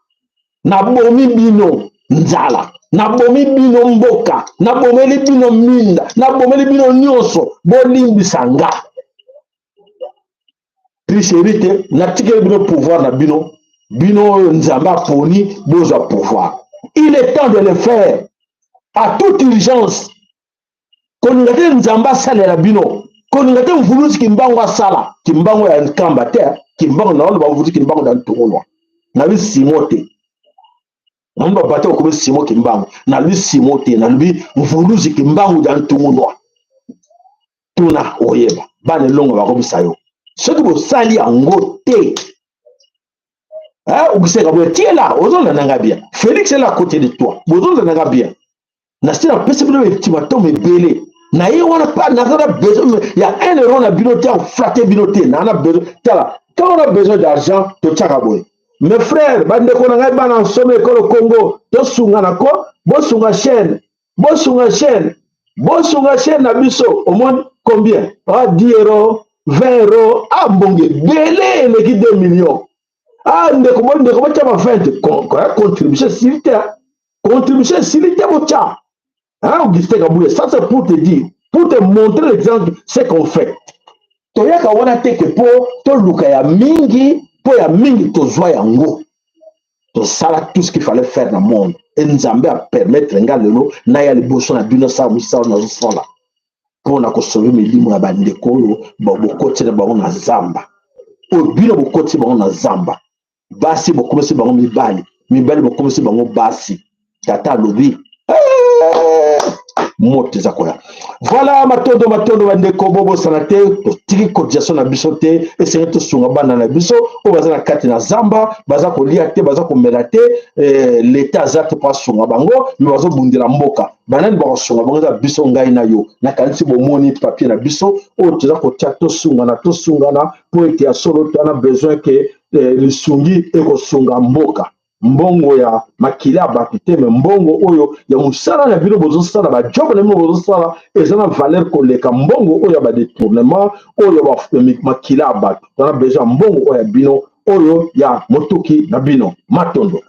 nabomi bino nzala, nabomi bino mboka, nabomeli bino minda, nabomeli bino nyonso, bolimbisa nga, tricherie te, natikeli bino pouvoir na bino, bino oyo Nzambe aponi, bozwa pouvoir." Il est temps de le faire à toute urgence. Kolinga te Nzambe asalela bino, kolinga te mvuluzi Kimbangu asala. Kimbangu ya Nkamba te, Kimbangu na oloba, mvuluzi Kimbangu na Ntungunwa. Nabi Simo te, namoni babato bakomi Simo Kimbangu. Nalobi Simo te, nalobi mvuluzi Kimbangu ya Ntungunwa. Tuna, oyeba bana elongo bakomisa yo. Soki bosali yango te, Augustin Kabuya tiela, ozolanda nga bien. Félix est là à côté de toi, bozolanda nga bien. Na se napesi bino ultimatum ebele na ye wana. Pa naza na besoin ya 1 euro na bino te, aflatter bino te. Naa na besoin, tala, quand on a besoin d'argent, totiaka boye. Mes frères, bandeko na ngai, bana nsome ekolo Congo, tosungana ko, bosunga chaîne, bosunga chaîne, bosunga chaîne na biso. Omoni combien? Ah, 10 euro, 20 euro, ah, mbongo ebele eleki 2 millions. Ah, ndeko, ndeko, botya ba 20 contribution esili te. Contribution esili te, botya, hein. Augustin Kabuya, ça c'est pour te dire, pour te montrer l'exemple, ce qu'on fait. Toyaka wana te ke mpo toluka ya mingi, mpo ya mingi tozwa yango. Tosala tout ce qu'il fallait faire na monde e Nzambe apermettre nga lelo naya liboso na bino, sala mosala nazosala mpona kosauver milimo ya bandeko oyo bokoti na bango na zamba, oyo bino bokoti bango na zamba. Basi bokomisi bango mibali, mibali bokomisi bango basi. Tata alobi moto eza koya. Voilà, matondo, matondo bandeko. Bobosana te, totiki cotisation na biso te. Esengeli tosunga bana na biso oyo baza na kati na zamba, baza kolia te, baza komela te. Leta aza te mpo asunga bango, me bazobundela mboka. Banani bakosunga bango? Eza biso, ngai na yo. Nakanisi bomoni papier na biso oyo toza kotia. Tosungana, tosungana mpo ete ya solo toza na besoin ke lisungi ekosunga mboka. Mbongo ya makila ya bato te, me mbongo oyo ya mosala na bino bozosala, bajob na bino bozosala, eza na valeur koleka mbongo oyo ya badétournement, oyo makila ya bato. Toza na besoin ya mbongo oyo ya bino, oyo ya motuki na bino. Matondo.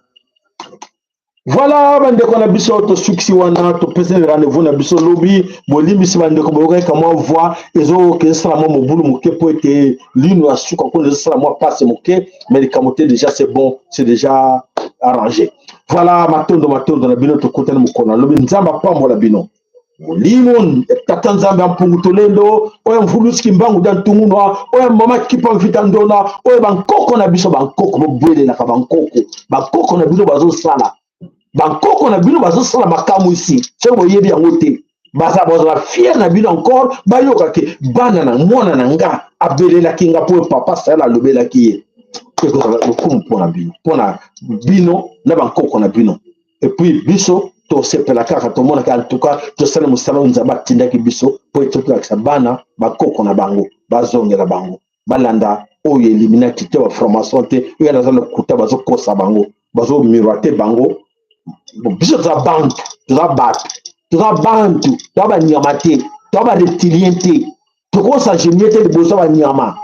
Voilà, bandeko na biso, tosukisi wana. Topesi rendez-vous na biso lobi. Bolimbisi bandeko, boyokaki mwa voix ezoyoka, ezosala mwa mobulu moke mpo ete lino ya suka kuna ezosala mwa passe moke, mais likambo te, déjà c'est bon, c'est déjà arrangé. Voilà, matondo, matondo na bino. Tokutani mokolo na lobi. Nzambe apambola bino. Molimo tata Nzambe ampungu tolendo, oyo mvuluski mbangu da ntungunwa, oyo mama kipa mvita ndona, oyo bankoko na biso, bankoko bobwelelaka, bankoko, bankoko na bino bazosala, bankoko na bino bazosala makambo isi. Soki boyebi yango te, baza bazala fier na bino encore. Bayoka ke bana na mwana na nga abelelaki nga mpo papa Sayala alobelaki ye. Ekozala lokumu mpona bino, mpona bino na bankoko na bino. Et puis biso tosepela kaka, tomonaka en tout cas tosala mosala oyo Nzambe atindaki biso mpo ete tolakisa bana bakoko na bango, bazongela bango, balanda oyo Illuminati te, baformation te, oyo naza lokuta, bazokosa bango, bazomiroiter bango. Biso toza bantu, toza bato, toza bantu, toza banyama te, toza bareptilien te. Tokos'agenouiller te liboso ya banyama.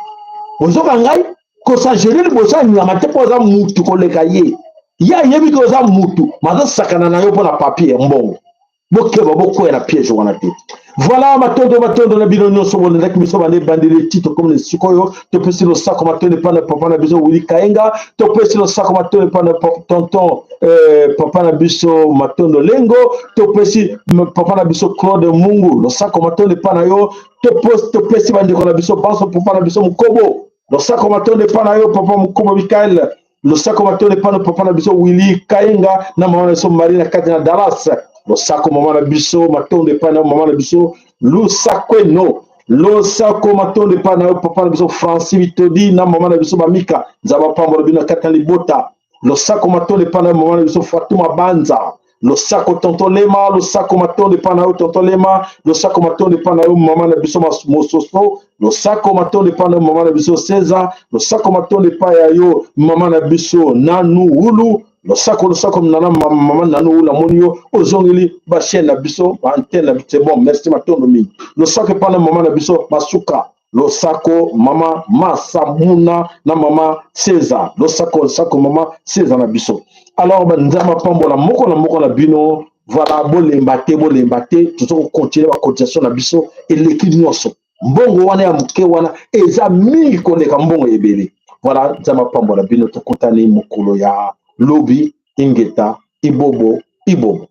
Ozoka ngai kos'agenouiller liboso ya nyama te, mpo oza mutu koleka ye. Ye ayebi ke oza mutu, mazosakana na yo mpo na papier ya mbongo. Bokeba, bokwea na piège wana te. Voilà, matondo, matondo na bino nyonso bolandaki biso banda ebandeli ti tokomi na esika oyo. Topesi losako, matondo epai na papa na biso Wili Kaenga. Topesi losako, matondo epai na tonton papa na biso Matondo Lengo. Topesi papa na biso Claude Mungu losako, matondo epai na yo. Topesi bandeko na biso banso, papa na biso Mokobo, losako, matondo epai na yo, papa Mokobo Mikael. Losako, matondo epai na papa na biso Wili Kaenga na mama na biso Marie na kati na Dallas. Losako, mama na biso, matondo epai na mama na biso Lusakweno. Losako, matondo epai na yo, papa na biso Francis Bitodi na mama na biso Bamika. Nzambe apambola bino na kati na libota. Losako, matondo epai na yo, mama na biso Fatuma Banza. Losako, tonton Lema. Losako, matondo epai na yo, tonton Lema. Losako, matondo epai na yo, mama na biso Mososo. Losako, matondo epai na yo, mama na biso César. Losako, matondo epai ya yo, mama na biso Nanu Wulu. Losako, losako nana mama Nanu Wulu. Amoni yo ozongeli bachaîne na biso, baantenne na biso, c'est bon, merci, matondo mingi. Losako epai na mama na biso Masuka. Losako, mama Masamuna na mama César. Losako, losako, mama César na biso. Alors, banzambe apambola moko na moko na bino. Voilà, bolemba te, bolemba te. Toza kocontinuer bacotisation na biso. Eleki nyonso, mbongo wana ya moke wana eza mingi koleka mbongo ebele. Voilà, Nzambe apambola bino. Tokutani mokolo ya lobi. Ingeta, ibobo, ibobo.